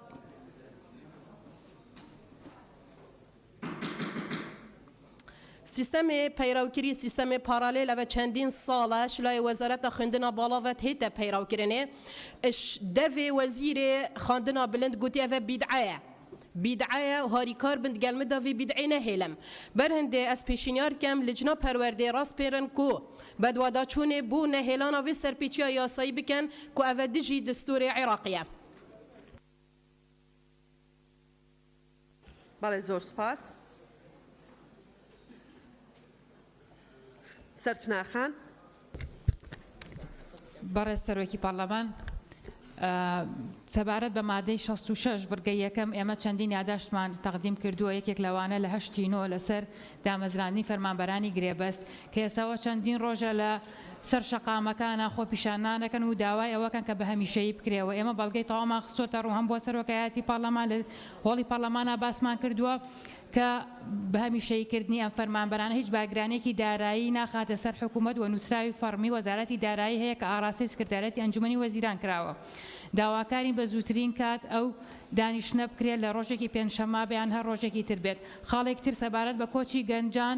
سیستەمێ پەیڕەوکری سیستەمێ پارالێل ئەوە چەندین ساڵە شلای وەزارەتا خوێندنا باڵا ڤە تێتە پەیڕەو کرنێ ئش دەڤێ وەزیرێ خواندنا بلند گوتی ئەڤە بیدعەیە بیدعەیە و هاریکار بن دگەل مدا ڤی بیدعێ نەهێلم. بەر هندێ ئەز پێشینیار دکەم لجنا پەروەردێ ڕاست پێرن کو بەدواداچوونێ بۆ نەهێلانا ڤێ سەرپێچیا یاسایی بکەن کو ئەڤە دژی دستوورێ عێراقیە. بەڵێ زۆر سوپاس. سەرچنار خان. بەڕێز سەرۆکی پەڕلەمان، سەبارەت بە مادەی 66 بڕگەی یەکەم ئێمە چەندین یاداشتمان تەقدیم کردووە، یەکێک لەوانە لە هەشتی نۆ لەسەر دامەزراندنی فەرمانبەرانی گرێبەست کە ئێستاوە چەندین ڕۆژە لە سەر شەقامەکانە خۆپیشاندانەکەن و داوای ئەوەکەن کە بە هەمیشەیی بکرێ و ئێمە بەڵگەی تەواومان خستۆتە ڕوو هەم بۆ سەرۆکایەتی پەڕلەمان لە هۆڵی پەڕلەمانا باسمان کردووە کە بە هەمیشەییکردنی ئەم فەرمانبەرانە هیچ بارگرانییەکی دارایی ناخاتە سەر حکومەت و نووسراوی فەڕمی وەزارەتی دارایی هەیە کە ئاڕاستەی سکرتاریەتی ئەنجومەنی وەزیران کراوە. داواکارین بە زووترین کات ئەو دانیشتنە بکرێت لە ڕۆژێکی پێنجشەممە بێ یان هەر ڕۆژێکی تر بێت. خاڵێکی تر سەبارەت بە کۆچی گەنجان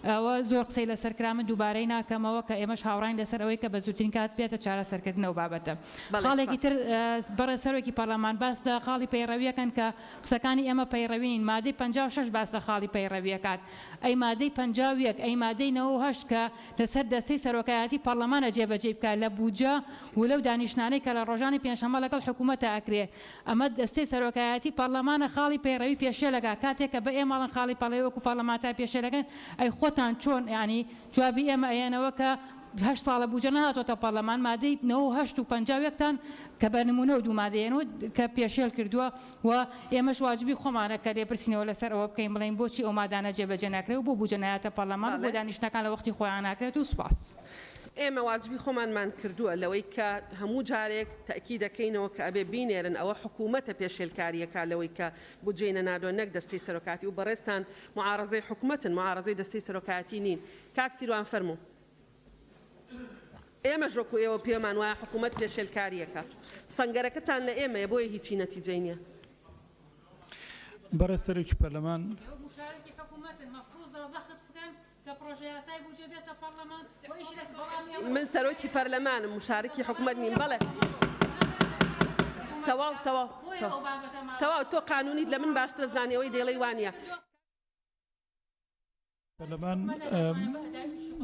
ئەوە زۆر قسەی لەسەر کرا من دووبارەی ناکەمەوە کە ئێمەش هاوڕاین لەسەر ئەوەی کە بە زووترین کات بێتە چارەسەرکردن ئەو بابەتە. بەڵێ خاڵێکی سپاس. تر بەڕێز سەرۆکی پەرلەمان باس لە خاڵی پەیڕەویەکەن کە قسەکانی ئێمە پەیڕەوی نین مادەی 56 باس لە خاڵی پەیڕەوی ئەکات ئەی مادەی 51 ئەی مادەی 98 کە لەسەر دەستەی سەرۆکایەتی پەڕلەمانە جێبەجێی بکات لە بودجە و لەو دانیشتنانەی کە لە ڕۆژانی پێنجشەممە لەگەڵ حکومەتا ئەکرێ ئەمە دەستەی سەرۆکایەتی پەڕلەمانە خاڵی پەیڕەوی پێشێلەکا کاتێک کە بە ئێمە ئەڵێن خاڵی پەڕەوی وەکو پەڕلەمانتار پێشێلەکەن ئەی خۆتان چۆن یانی جوابی ئێمە ئەیەنەوە کە هەشت ساڵە بوجە نەهاتۆتە پەڕلەمان مادەی 98 و 51 تان کە بە نمونە و دوو مادەیەن و کە پێشێل کردووە و ئێمەش واجبی خۆمانە کە لێپرسینەوە لەسەر ئەوە بکەین بڵێین بۆچی ئەو مادانە جێبەجێ ناکرێت و بۆ بوجە نایەتە پەڕلەمان و بۆ دانیشتنەکان لە وەختی خۆیان ناکرێت و سوپاس. ئێمە واجبی خۆمانمان کردووە لەوەی کە هەموو جارێک تەئکید ئەکەینەوە کە ئەبێ بینێرن ئەوە حکوومەتە پێشێلکارییەکا لەوەی کە بودجەی نەناردووە نەک دەستەی سەرۆکایەتی و بەڕێزتان موعارەزەی حکومەتن موعارەزەی دەستەی سەرۆکایەتی نین. کاک سیروان فەرموو. ئێمەش وەکو ئێوە پێمان وایە حکوومەت پێشێلکارییەکە. سەنگەرەکەتان لە ئێمەیە بۆیە هیچی نەتیجەی نییە. بەڕێز سەرۆکی پەرلەمان. ئێوە موشارەکی حکوومەتن مەفروزە زەخت بکەن کە پڕۆژەیاسای بودجە بێتە پەڕلەمان و ئیش لەس بەڵام ئێوە. من سەرۆکی پەرلەمانم موشارکی حکومەت نیم بەڵێ تەواو تەواو تەواو تۆ قانونیت لە من باشترە زانی ئەوەی دەیڵێی وانیە. پەرلەمان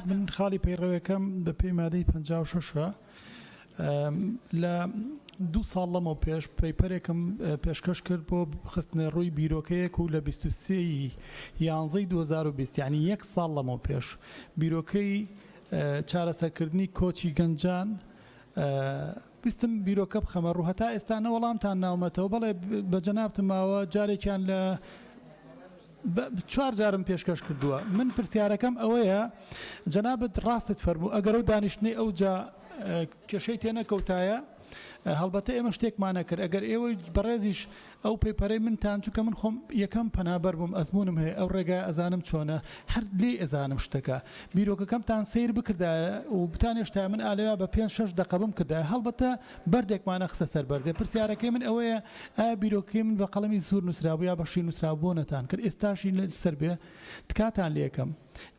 من خاڵی پەیڕەوەکەم بە پێی مادەی 56 لە دوو ساڵ لەمەو پێش پەیپەرێکم پێشکەش کرد بۆ خستنە ڕووی بیرۆکەیەک و لە 23 ی یانزەی 2020 یعنی یەک ساڵ لەمەو پێش بیرۆکەی چارەسەرکردنی کۆچی گەنجان ویستم بیرۆکە بخەمە ڕوو هەتا ئێستا نە وەڵامتان ناومەتەوە بەڵێ بە جەنابتم ماوە جارێکیان لە چوار جارم پێشکەش کردووە من پرسیارەکەم ئەوەیە جەنابت ڕاستت فەرموو ئەگەر ئەو دانیشتنەی ئەوجا کێشەی تێنەکەوتایە هەڵبەتە ئێمە شتێکمان نەکرد ئەگەر ئێوەی بەڕێزیش ئەو پەیپەرەی منتان چونکە من خۆم یەکەم پەنابەر بووم ئەزموونم هەیە ئەو ڕێگایە ئەزانم چۆنە هەر لێی ئەزانم شتەکە بیرۆکەکەمتان سەیر بکردایە و بتانێشتایە من ئالەویا بە پێنج شەش دەقە بمکردایە هەڵبەتە بەردێکمان ئەخستە سەر بەردێ پرسیارەکەی من ئەوەیە ئایا بیرۆکەکەی من بە قەڵەمی سوور نووسرابوو یا بە شین نووسرابوو بۆ نەتان کرد ئێستاشی لەسەر بێ تکاتان لێکەم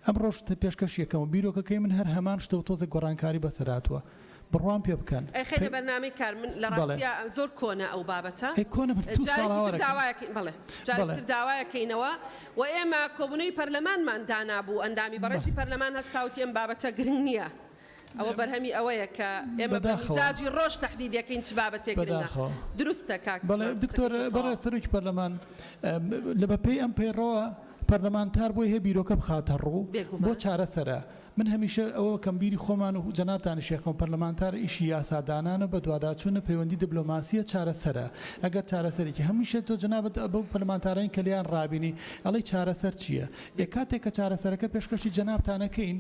ئەمڕۆش پێشکەشی ئەکەم و بیرۆکەکەی من هەر هەمان شتە و تۆزێک گۆڕانکاری بەسەر هاتووە بڕوام پێ بکەن ئەیخەینە بەرنامەی کار من لە بەڵێ. ڕاستیا زۆر کۆنە ئەو بابەتە ئەی کۆنە من دوو ساڵ جارێکی تر هاوارەکەم. داوایەکەین بەڵێ جارێکی بەڵێ. تر داوایەکەینەوە و ئێمە کۆبوونەوەی پەرلەمانمان دانابوو ئەندامی بەڕێزی بەڵێ. پەرلەمان هەستا وتی ئەم بابەتە گرنگ نییە ئەوە بەرهەمی ئەوەیە کە ئێمە بە بەداخەوە. میزاجی ڕۆژ تەحدید ئەکەین چ بابەتێک گرنگە بەداخەوە. دروستە کاک بەڵێ سیروان دکتۆر قسەکەی تۆ بەڕێز تەواو. سەرۆکی پەرلەمان لە بەپێی ئەم پەیڕەوە پەرلەمانتار بۆی هەیە بیرۆکە بخاتە ڕوو بۆ بێگومان. چارەسەرە من هەمیشە ئەوە کەم بیری خۆمان و جەنابتانیش یەکەم پەرلەمانتار ئیشی یاسادانانە بەدواداچوونە پەیوەندی دبلۆماسیە چارەسەرە ئەگەر چارەسەرێکی هەمیشە تۆ جەنابت بەو پەرلەمانتارانی کە لێیان ڕابینی ئەڵێی چارەسەر چییە ئێ کاتێک کە چارەسەرەکە پێشکەشی جەنابتانەکەین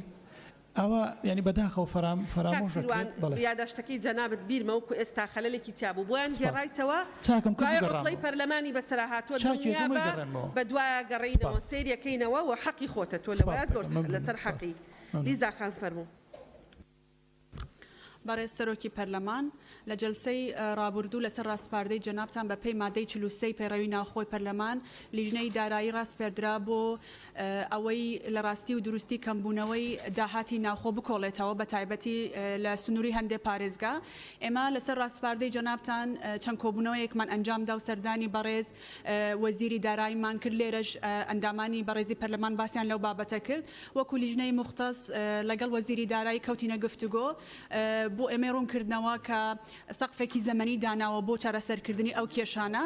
ئەوە یانی بەداخەوە فەرام کاک فەرامۆش سیروان ئەکرێت بەڵێ. یاداشتەکەی جەنابت بیرمە وەکو ئێستا خەلەلێکی تیا بوو بۆیان سپاس. گێڕایتەوە چاکم کرد دوای و عوتڵەی گەڕامەوە. پەرلەمانی بەسەرا هاتووە چاکی ئەکەم و دڵنیابە ئەیگەڕێنمەوە. بەدوایا گەڕێینەوە سپاس. سەیریەکەینەوە و حەقی خۆتە تۆ سپاس لەوەیا زۆر دەکەم مەمنونم لەسەر سپاس. حەقی مەمنون. لیزا خان فەرموو. بەڕێز سەرۆکی پەرلەمان، لە جەلسەی ڕابوردوو لەسەر ڕاسپاردەی جەنابتان بە پێی مادەی 43 ی پەیڕەوی ناوخۆی پەرلەمان لیژنەی دارایی ڕاسپێردرا بۆ ئەوەی لە ڕاستی و دروستی کەمبوونەوەی داهاتی ناوخۆ بکۆڵێتەوە بە تایبەتی لە سنووری هەندێ پارێزگا. ئێمە لەسەر ڕاسپاردەی جەنابتان چەند کۆبوونەوەیەکمان ئەنجامدا و سەردانی بەڕێز وەزیری داراییمان کرد، لێرەش ئەندامانی بەڕێزی پەرلەمان باسیان لەو بابەتە کرد. وەکو لیژنەی موختەس لەگەڵ وەزیری دارایی کەوتینە گفتوگۆ، بۆ ئێمەی ڕوونکردنەوە کە سەقفێکی زەمەنی داناوە بۆ چارەسەرکردنی ئەو کێشانە،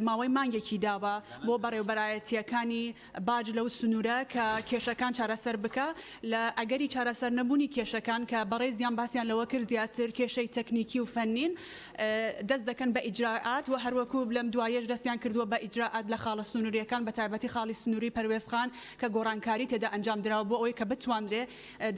ماوەی مانگێکی داوە بۆ بەڕێوبەرایەتییەکانی باج لەو سنوورە کە کێشەکان چارەسەر بکا، لە ئەگەری چارەسەر نەبوونی کێشەکان کە بەڕێزیان باسیان لەوە کرد زیاتر کێشەی تەکنیکی و فەنین دەست دەکەن بە ئیجرائات و هەروەکو لەم دواییەش دەستیان کردووە بە ئیجرائات لە خاڵە سنوورییەکان بە تایبەتی خاڵی سنووری پەروێزخان کە گۆڕانکاری تێدا ئەنجام دراوە بۆ ئەوەی کە بتوانرێ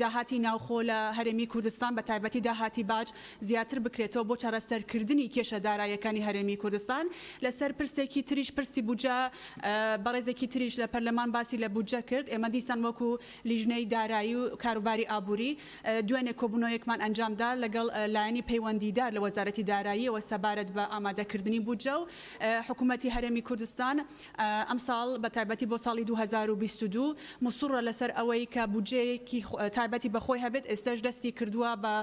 داهاتی ناوخۆ لە هەرێمی کوردستان بە تایبەتی داهاتی. داهاتی باج زیاتر بکرێتەوە بۆ چارەسەرکردنی کێشە داراییەکانی هەرێمی کوردستان. لەسەر پرسێکی تریش پرسی بودجە بەڕێزێکی تریش لە پەرلەمان باسی لە بودجە کرد، ئێمە دیسان وەکو لیژنەی دارایی و کاروباری ئابووری دوێنێ کۆبوونەوەیەکمان ئەنجامدا لەگەڵ لایەنی پەیوەندیدار لە وەزارەتی داراییەوە سەبارەت بە ئامادەکردنی بودجە و حکوومەتی هەرێمی کوردستان ئەمساڵ بە تایبەتی بۆ ساڵی 2022 موسڕە لەسەر ئەوەی کە بودجەیەکی تایبەتی بە خۆی هەبێت، ئێستاش دەستی کردووە بە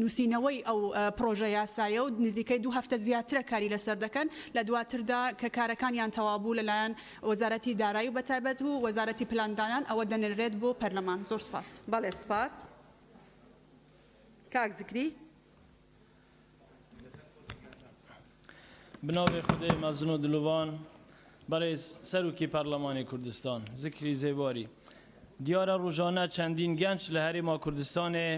نووسینەوەی ئەو پڕۆژە یاسایە و نزیکەی دوو هەفتە زیاترە کاری لەسەر دەکەن، لە دواتردا کە کارەکانیان تەواو بوو لەلایەن وەزارەتی دارایی و بەتایبەت و وەزارەتی پلاندانان ئەوە دەنێررێت بۆ پەرلەمان. زۆر سوپاس. بەڵێ سوپاس. کاک زکری. بناوێ خودێ مەزن و دلوان بەڕێز سەرۆکی پەرلەمانی کوردستان زکری زێباری دیارە ڕۆژانە چەندین گەنج لە هەرێما کوردستانێ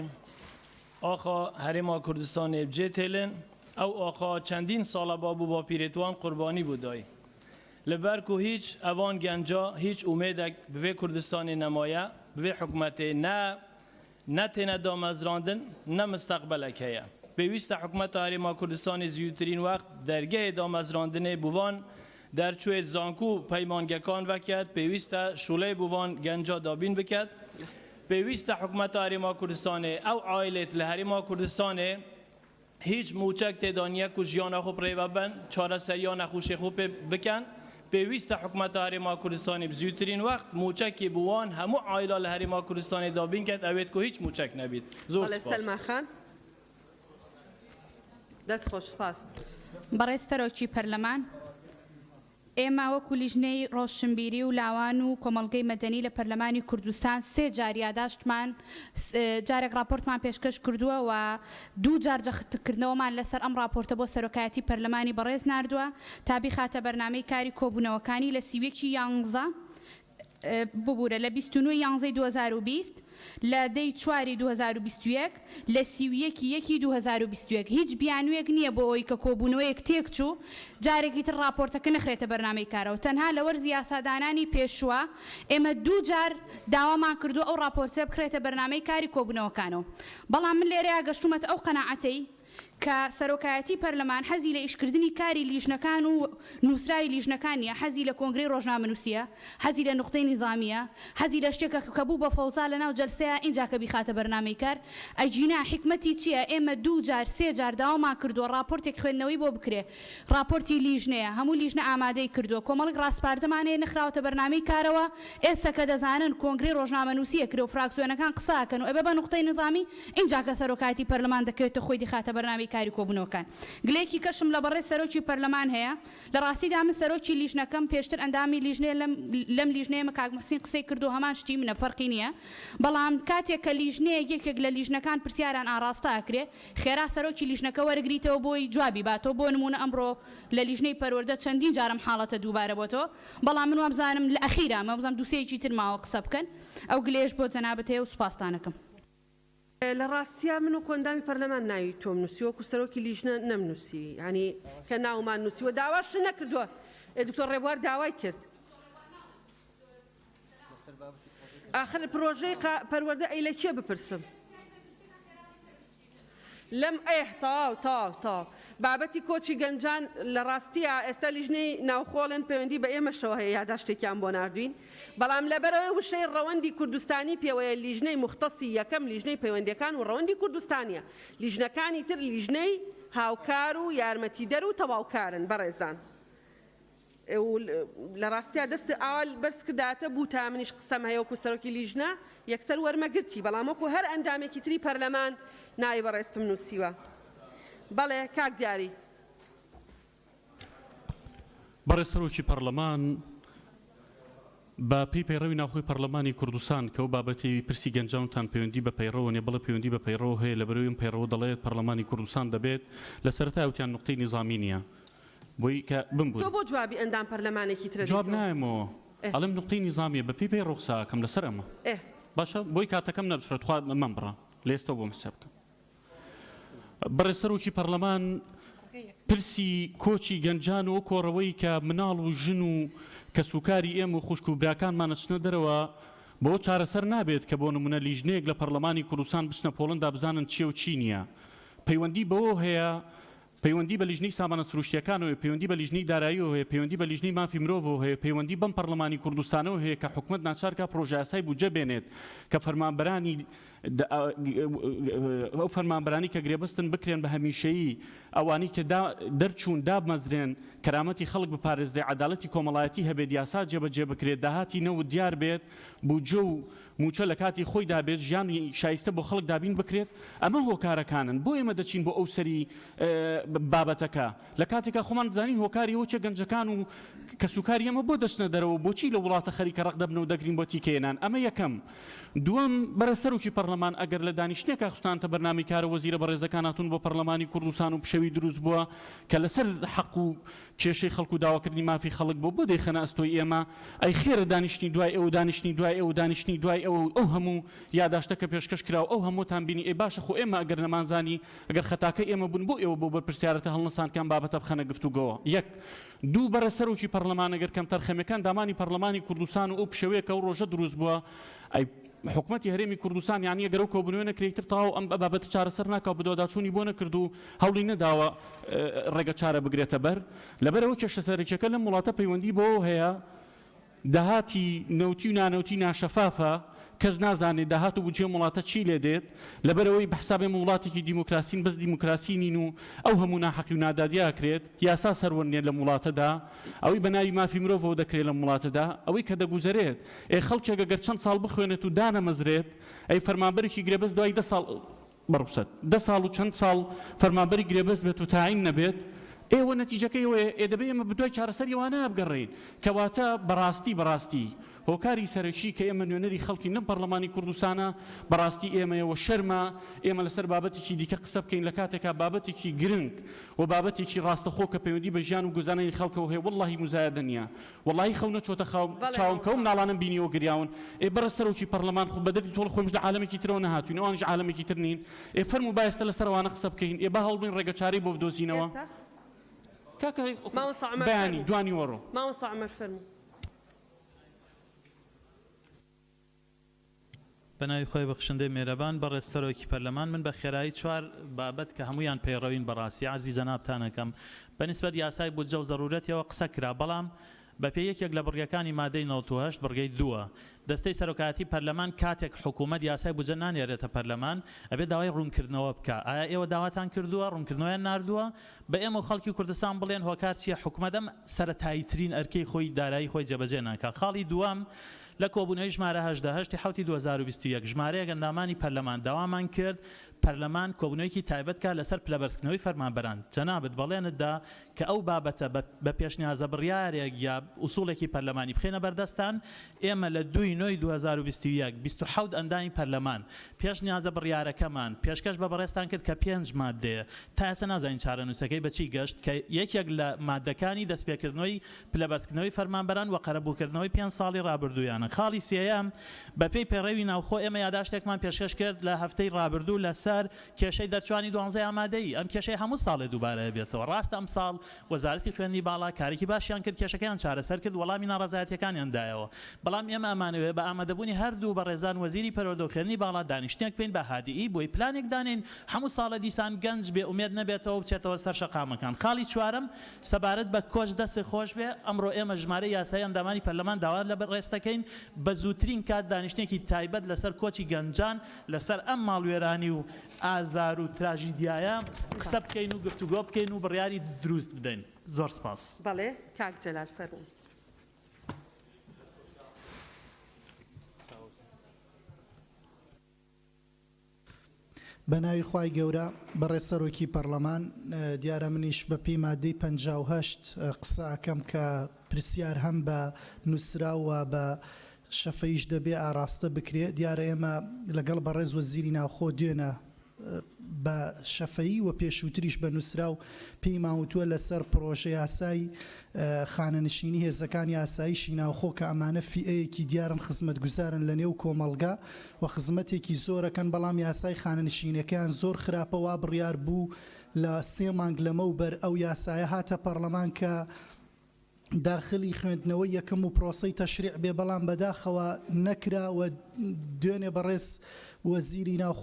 ئاخا هەرێما کوردستانێ بجێ تێلن ئەو ئاخا چەندین ساڵە باب و باپیرێتوان قوربانی بۆ دای لەبەر کو هیچ ئەوان گەنجا هیچ ئومێدەک بڤێ کوردستانێ نەمایە بڤێ حکومەتێ نە نە تێنە دامەزراندن نە مستەقبەلەک هەیە. پێویستە حکومەتا هەرێما کوردستانێ زیوترین وەخت دەرگەێ دامەزراندنێ بووان دەرچوێت زانکو و پەیمانگەکان ڤەکەت، پێویستە شوڵێ بووان گەنجا دابین بکەت. پێویستە حکومەتا هەرێما کوردستانێ ئەو عایلێت لە هەرێما کوردستانێ هیچ مووچەک تێدا نییە کو ژیانا خو بڕێوە بەن، چارەسەریا نەخوشێ خو پێ بکەن. پێویستە حکومەتا هەرێما کوردستانی بزیوترین وەخت مووچەکی بوان هەموو عایلا لە هەرێما کوردستانی دابین کەت ئەوێت کو هیچ مووچەک نەبیت. زۆر بەڵێ سپاس. سەلما خان. دەست خۆش سپاس. بەڕێز سەرۆکی پەرلەمان، ئێمە وەکو لیژنەی ڕۆشنبیری و لاوان و کۆمەڵگەی مەدەنی لە پەرلەمانی کوردستان سێ جار یاداشتمان جارێک ڕاپۆرتمان پێشکەش کردووە و دوو جار جەختکردنەوەمان لەسەر ئەم ڕاپۆرتە بۆ سەرۆکایەتی پەرلەمانی بەڕێز ناردووە تا بیخاتە بەرنامەی کاری کۆبوونەوەکانی لە 31 ی یانزە ببورە لە 29 ی یانزەی 2020 لە دە ی چواری 2021 لە 31 ی یەکی 2021 هیچ بیانوویەک نییە بۆ ئەوەی کە کۆبوونەوەیەک تێکچوو جارێکی تر ڕاپۆرتەکە نەخرێتە بەرنامەی کارەوە تەنها لە وەرزی یاسادانانی پێشووە ئێمە دوو جار داوامان کردووە ئەو ڕاپۆرتە بخرێتە بەرنامەی کاری کۆبوونەوەکانەوە بەڵام من لێرەیا گەشتوومەتە ئەو قەناعەتەی کە سەرۆکایەتی پەرلەمان حەزی لە ئیشکردنی کاری لیژنەکان و نووسراوی لیژنەکان نییە، حەزی لە کۆنگرەی ڕۆژنامەنووسییە، حەزی لە نوقتەی نیزامییە، حەزی لە شتێکە کە بوو بە فەوزا لەناو جەلسەیا ئینجا کە بیخاتە بەرنامەی کار، ئەگینا حیکمەتی چییە ئێمە دوو جار سێ جار داوامان کردووە ڕاپۆرتێک خوێندنەوەی بۆ بکرێ، ڕاپۆرتی لیژنەیە هەموو لیژنە ئامادەی کردووە کۆمەڵێک ڕاسپاردەمان هەیە نەخراوەتە بەرنامەی کارەوە ئێستا کە دەزانن کۆنگرەی ڕۆژنامەنووسی ئەکرێ و فراکسیۆنەکان قسە ئەکەن و ئەبێ بە نوقتەی نیزامی ئینجا کە سەرۆکایەتی پەرلەمان دەکەوێتە خۆی دیخاتە بەرنامەی کاری کۆبوونەوەکان. گلەیەکی کەشم لە بەڕێز سەرۆکی پەرلەمان هەیە. لە ڕاستیدا من سەرۆکی لیژنەکەم، پێشتر ئەندامی لیژنەیە لەم لەم لیژنەیەمە کاک موحسین قسەی کردووە هەمان شتی منە فەرقی نییە. بەڵام کاتێک کە لیژنەیەک یەکێک لە لیژنەکان پرسیاران ئاڕاستە ئەکرێ خێرا سەرۆکی لیژنەکە وەرگریتەوە بۆی جوابی باتەوە بۆ نموونە ئەمڕۆ لە لیژنەی پەروەردە چەندین جار ئەم حاڵەتە دووبارە بۆتەوە بەڵام من وابزانم لە ئەخیرا وابزانم دوو سێیەکی تر ماوە قسە بکەن ئەو گلەیەش بۆ جەنابت هەیە و سوپاستان ئەکەم. لە ڕاستیا من وەکو ئەندامی پەرلەمان ناوی تۆم نووسی وەکو سەرۆکی لیژنە نەمنووسی یانی کە ناومان نووسیوە داواشت نەکردووە دکتۆر ڕێبوار داوای کرد ئاخر پرۆژەی پەروەردە ئەی لە کێ بپرسم؟ لەم ئێه تەواو تەواو تەواو. بابەتی کۆچی گەنجان لە ڕاستیا ئێستا لیژنەی ناوخۆ ئەڵێن پەیوەندی بە ئێمەشەوە هەیە یاداشتێکیان بۆ ناردوین بەڵام لەبەرئەوەی وشەی ڕەوەندی کوردستانی پێوەیە لیژنەی موختەسی یەکەم لیژنەی پەیوەندیەکان و ڕەوەندی کوردستانیە لیژنەکانی تر لیژنەی هاوکار و یارمەتیدەر و تەواوکارن بەڕێزان و لە ڕاستیا دەست ئاوا بەرز کرداتە بوو تا منیش قسەم هەیە وەکو سەرۆکی لیژنە یەکسەر وەرمەگرتی بەڵام وەکو هەر ئەندامێکی تری پەرلەمان ناوی بەڕێزتم نووسیوە بەڵێ کاک دیاری. بەڕێز سەرۆکی پەڕلەمان، بە پێی پەیڕەوی ناوخۆی پەڕلەمانی کوردستان کە ئەو بابەتەی پرسی گەنجانتان پەیوەندی بە پەیڕەوە نیە، بەڵێ پەیوەندی بە پەیڕەوە هەیە لەبەرئەوەی ئەم پەیڕەوە دەڵێت پەڕلەمانی کوردستان دەبێت لە سەرەتای وتیان نوقتەی نیزامی نیە بۆی کە بمبورن. تۆ بۆ جوابی ئەندام پەرلەمانێکی ترە جواب دەیتەوە؟ نایەمەوە ئێ. ئەڵێم نوقتەی نیزامیە بە پێی پەیڕەو قسە ئەکەم لەسەر ئەمە. ئێ. باشە بۆی کاتەکەم نەبچڕێ تخوا مەمبڕە لە ئێستەوە بۆم حساب بکە. بەڕێز سەرۆکی پەڕلەمان پرسی کۆچی گەنجان و ئەو کۆڕەوەی کە مناڵ و ژن و کەسوکاری ئێمە و خوشک و براکانمان ئەچنە دەرەوە. بەوە چارەسەر نابێت کە بۆ نمونە لیژنەیەک لە پەڕلەمانی کوردستان بچنە پۆڵندا بزانن چیە و چی نیە. پەیوەندی بەوەوە هەیە پەیوەندی بە لیژنەی سامانە سروشتیەکانەوە هەیە، پەیوەندی بە لیژنەی داراییەوە هەیە، پەیوەندی بە لیژنەی مافی مرۆڤەوە هەیە، پەیوەندی بەم پەڕلەمانی کوردستانەوە هەیە کە حکومەت ناچار کا پڕۆژەیاسای بودجە بێنێت کە فەرمانبەرانی ئەو فەرمانبەرانی کە گرێبەستن بکرێن بە هەمیشەیی، ئەوانەی کە دەرچوون دابمەزرێن، کەرامەتی خەڵک بپارێزرێ، عەدالەتی کۆمەڵایەتی هەبێت، یاسا جێبەجێ بکرێت، داهاتی نەوت دیار بێت، بودجە و مووچە لە کاتی خۆیدا بێت، ژیانی شایستە بۆ خەڵک دابین بکرێت، ئەمە هۆکارەکانن بۆ ئێمە دەچین بۆ ئەو سەری بابەتەکە، لە کاتێکا خۆمان دەزانین هۆکاری ئەوە چیە گەنجەکان و کەسوکاری ئێمە بۆ دەچنە دەرەوە و بۆچی لە وڵاتە خەریکە ڕەق دەبنەوە دەگرین بۆ تیکەیەنان، ئەمە یەکەم. دووەم، بەڕێز سەرۆکی پەڕلەمان ئەگەر لە دانیشتنێکا خستانتە بەرنامەی کارە وەزیرە بەڕێزەکان هاتوون بۆ پەڕلەمانی کوردستان و پشێوی دروست بووە کە لەسەر حەق و کێشەی خەڵک و داواکردنی مافی خەڵک بۆ بۆ دەیخەنە ئەستۆی ئێمە؟ ئەی خێرە دانیشتنی دوای ئەو و دانیشتنی دوای ئەو و دانیشتنی دوای ئەوە و ئەو هەموو یاداشتە کە پێشکەش کرا و ئەو هەمووتان بینی ئەی باشە خۆ ئێمە ئەگەر نەمانزانی ئەگەر خەتاکەی ئێمە بوون بۆ ئێوە بەو بەرپرسیارەتە هەڵنەسان کە ئەم بابەتە بخەنە گفتوگۆوە؟ یەک. دوو بەڕێز سەرۆکی پەڕلەمان ئەگەر کەمتەرخەمیەکە ئەندامانی پەڕلەمانی کوردستان و ئەو پشێوەیە کە ئەو ڕۆژە دروست بووە ئەی حکومەتی هەرێمی کوردستان یانی ئەگەر ئەو کۆبوونەوە نەکرێ ئیتر تەواو ئەم بابەتە چارەسەر ناکا و بەدواداچوونی بۆ نەکرد و هەوڵی نەداوە ڕێگە چارە بگرێتە بەر لەبەرئەوە کێشە سەرەکیەکە لەم وڵاتە پەیوەندی بەوەوە هەیە داهاتی نەوتی و نانەوتی ناشەفافە، کەس نازانێت داهات و بودجەی ئەم وڵاتە چی لێ دێت، لەبەرئەوەی بە حساب ئێمە وڵاتێکی دیموکراسین بەس دیموکراسی نین و ئەو هەموو ناحەقی و نادادیە ئەکرێت، یاسا سەروەر نیە لەم وڵاتەدا، ئەوەی بە ناوی مافی مرۆڤەوە دەکرێت لەم وڵاتەدا، ئەوەی کە دەگوزەرێت، ئێ خەڵکێک ئەگەر چەند ساڵ بخوێنێت و دانەمەزرێت، ئەی فەرمانبەرێکی گرێبەست دوای دە ساڵ. بە ڕوخسەت دە ساڵ و چەند ساڵ فەرمانبەری گرێبەست بێت و تاعین نەبێت، ئێوە نەتیجەکەی ئەوەیە، ئێ دەبێ ئێمە بەدوای چارەسەری ئەوانە بگەڕێین، کەواتە بەڕاستی بەڕاستی هۆکاری سەرەکی کە ئێمە نوێنەری خەڵکین لەم پەڕلەمانی کوردستانە بەڕاستی ئێمەیە و شەرمە ئێمە لەسەر بابەتێکی دیکە قسە بکەین لە کاتێکا بابەتێکی گرنگ و بابەتێکی ڕاستەخۆ کە پەیوەندی بە ژیان و گوزەرانی خەڵکەوە هەیە وەڵڵاهی موزایەدە نییە وەڵاهی خەو نەچۆتە خاو بەڵێ چاوم کە ئەو مامۆستا. مناڵانەم بینیوە گریاون ئێ بەڕێز سەرۆکی پەڕلەمان خۆ بەدەردی تۆڵە خۆمیش لە عالەمێکی ترەوە نەهاتوین ئەوانیش عالەمێکی تر نین ئێ فەرموو با ئێستا لەسەر ئەوانە قسە بکەین ئێ با هەوڵبەین ڕێگە چارەی بۆ بدۆزینەوە ئێستا؟ کاکە مامۆستا عومەر بەیانی فەرموو. دوانیوەڕۆ. مامۆستا عومەر فەرموو. بەناوی خوای بەخشندەی مێرەبان بەڕێز سەرۆکی پەرلەمان من بە خێرایی چوار بابەت کە هەموویان پەیڕەوین بەڕاستی عەرزی جەنابتان ئەکەم بە نیسبەت یاسای بودجە و زەرورەتیەوە قسە کرا بەڵام بە پێی یەکێک لە بڕگەکانی مادەی 98 بڕگەی دووە دەستەی سەرۆکایەتی پەرلەمان کاتێک حکوومەت یاسای بودجە نانێرێتە پەرلەمان ئەبێ داوای ڕوونکردنەوە بکا ئایا ئێوە داواتان کردووە ڕوونکردنەوەیان ناردووە بە ئێمە و خەڵکی کوردستان بڵێن هۆکار چیە حکومەت ئەم سەرەتاییترین ئەرکەی خۆی دارایی خۆی جێبەجێ ناکا خاڵی دووەم لە کۆبوونەوەی ژمارە 18 هەشتی حەوتی 2021 ژمارەیەک ئەندامانی پەرلەمان داوامان کرد پەرلەمان کۆبوونەوەیەکی تایبەت کا لەسەر پلەبەرزکردنەوەی فەرمانبەران جەنابت بەڵێنت دا کە ئەو بابەتە بە بە پێشنیازە بڕیارێک یا ئوسوڵێکی پەرلەمانی بخەینە بەردەستان ئێمە لە دووی نۆی 2021 27 ئەندامی پەرلەمان پێشنیازە بڕیارەکەمان پێشکەش بە بەڕێزتان کرد کە پێنج ماددەیە تا ئێستا نازانین چارەنووسەکەی بە چی گەشت کە یەکێک لە ماددەکانی دەستپێکردنەوەی پلەبەرزکردنەوەی فەرمانبەران و قەرەبووکردنەوەی پێنج ساڵی ڕابردوویانە. خاڵی سێیەم، بەپێی پەیڕەوی ناوخۆ ئێمە یاداشتێکمان پێشکەش کرد لە هەفتەی ڕابردوو لەسەر کێشەی دەرچووانی دوانزەی ئامادەیی، ئەم کێشەیە هەموو ساڵێ دووبارە ئەبێتەوە، ڕاستە ئەمساڵ وەزارەتی خوێندنی باڵا کارێکی باشیان کرد کێشەکەیان چارەسەر کرد وەڵامی ناڕەزایەتیەکانیان دایەوە بەڵام ئێمە ئەمانەوێ بە ئامادەبوونی هەردوو بەڕێزان وەزیری پەروەردە و خوێندنی باڵا دانیشتنێک بکەین بە هادیی بۆی پلانێک دانێین هەموو ساڵێ دیسان گەنج بێ ئومێد نەبێتەوە و بچێتەوە سەر شەقامەکان خاڵی چوارەم سەبارەت بە کۆچ دەستت خۆش بێ ئەمڕۆ ئێمە ژمارەی یاسایی ئەندامانی پەرلەمان داوا لە بەڕێزت دەکەین بە زووترین کات دانیشتنێکی تایبەت لەسەر کۆچی گەنجان لەسەر ئەم ماڵوێرانی و ئازار و تراژیدیایە قسە بکەین و گفتوگۆ بکەین و بڕیاری دروست بدەین. زۆر سپاس. بەڵێ کاک جەلال فەرموو. بە ناوی خوای گەورە، بەڕێز سەرۆکی پەڕلەمان، دیارە منیش بە پێی مادەی 58 قسە ئەکەم کە پرسیار هەم بە نووسراو و بە شەفەییش دەبێ ئاراستە بکرێ. دیارە ئێمە لەگەڵ بەڕێز وەزیری ناوخۆ دوێنە بە شەفەیی و پێشووتریش بە نووسراو پێیمان وتووە لەسەر پڕۆژەیاسای خانەنشینی هێزەکانی ئاسایشی ناوخۆ کە ئەمانە فیئەیەکی دیارن خزمەتگوزارن لە نێو کۆمەڵگا و خزمەتێکی زۆرەکەن بەڵام یاسای خانەنشینەکەیان زۆر خراپە وا بڕیار بوو لە سێ مانگ لەمەو بەر ئەو یاسایە هاتە پەڕلەمان کە. داخلی خوێندنەوەی یەکەم و پرۆسەی تەشریع بێ، بەڵام بەداخەوە نەکرا و دوێنێ بەڕێز وەزیری ناوخۆ.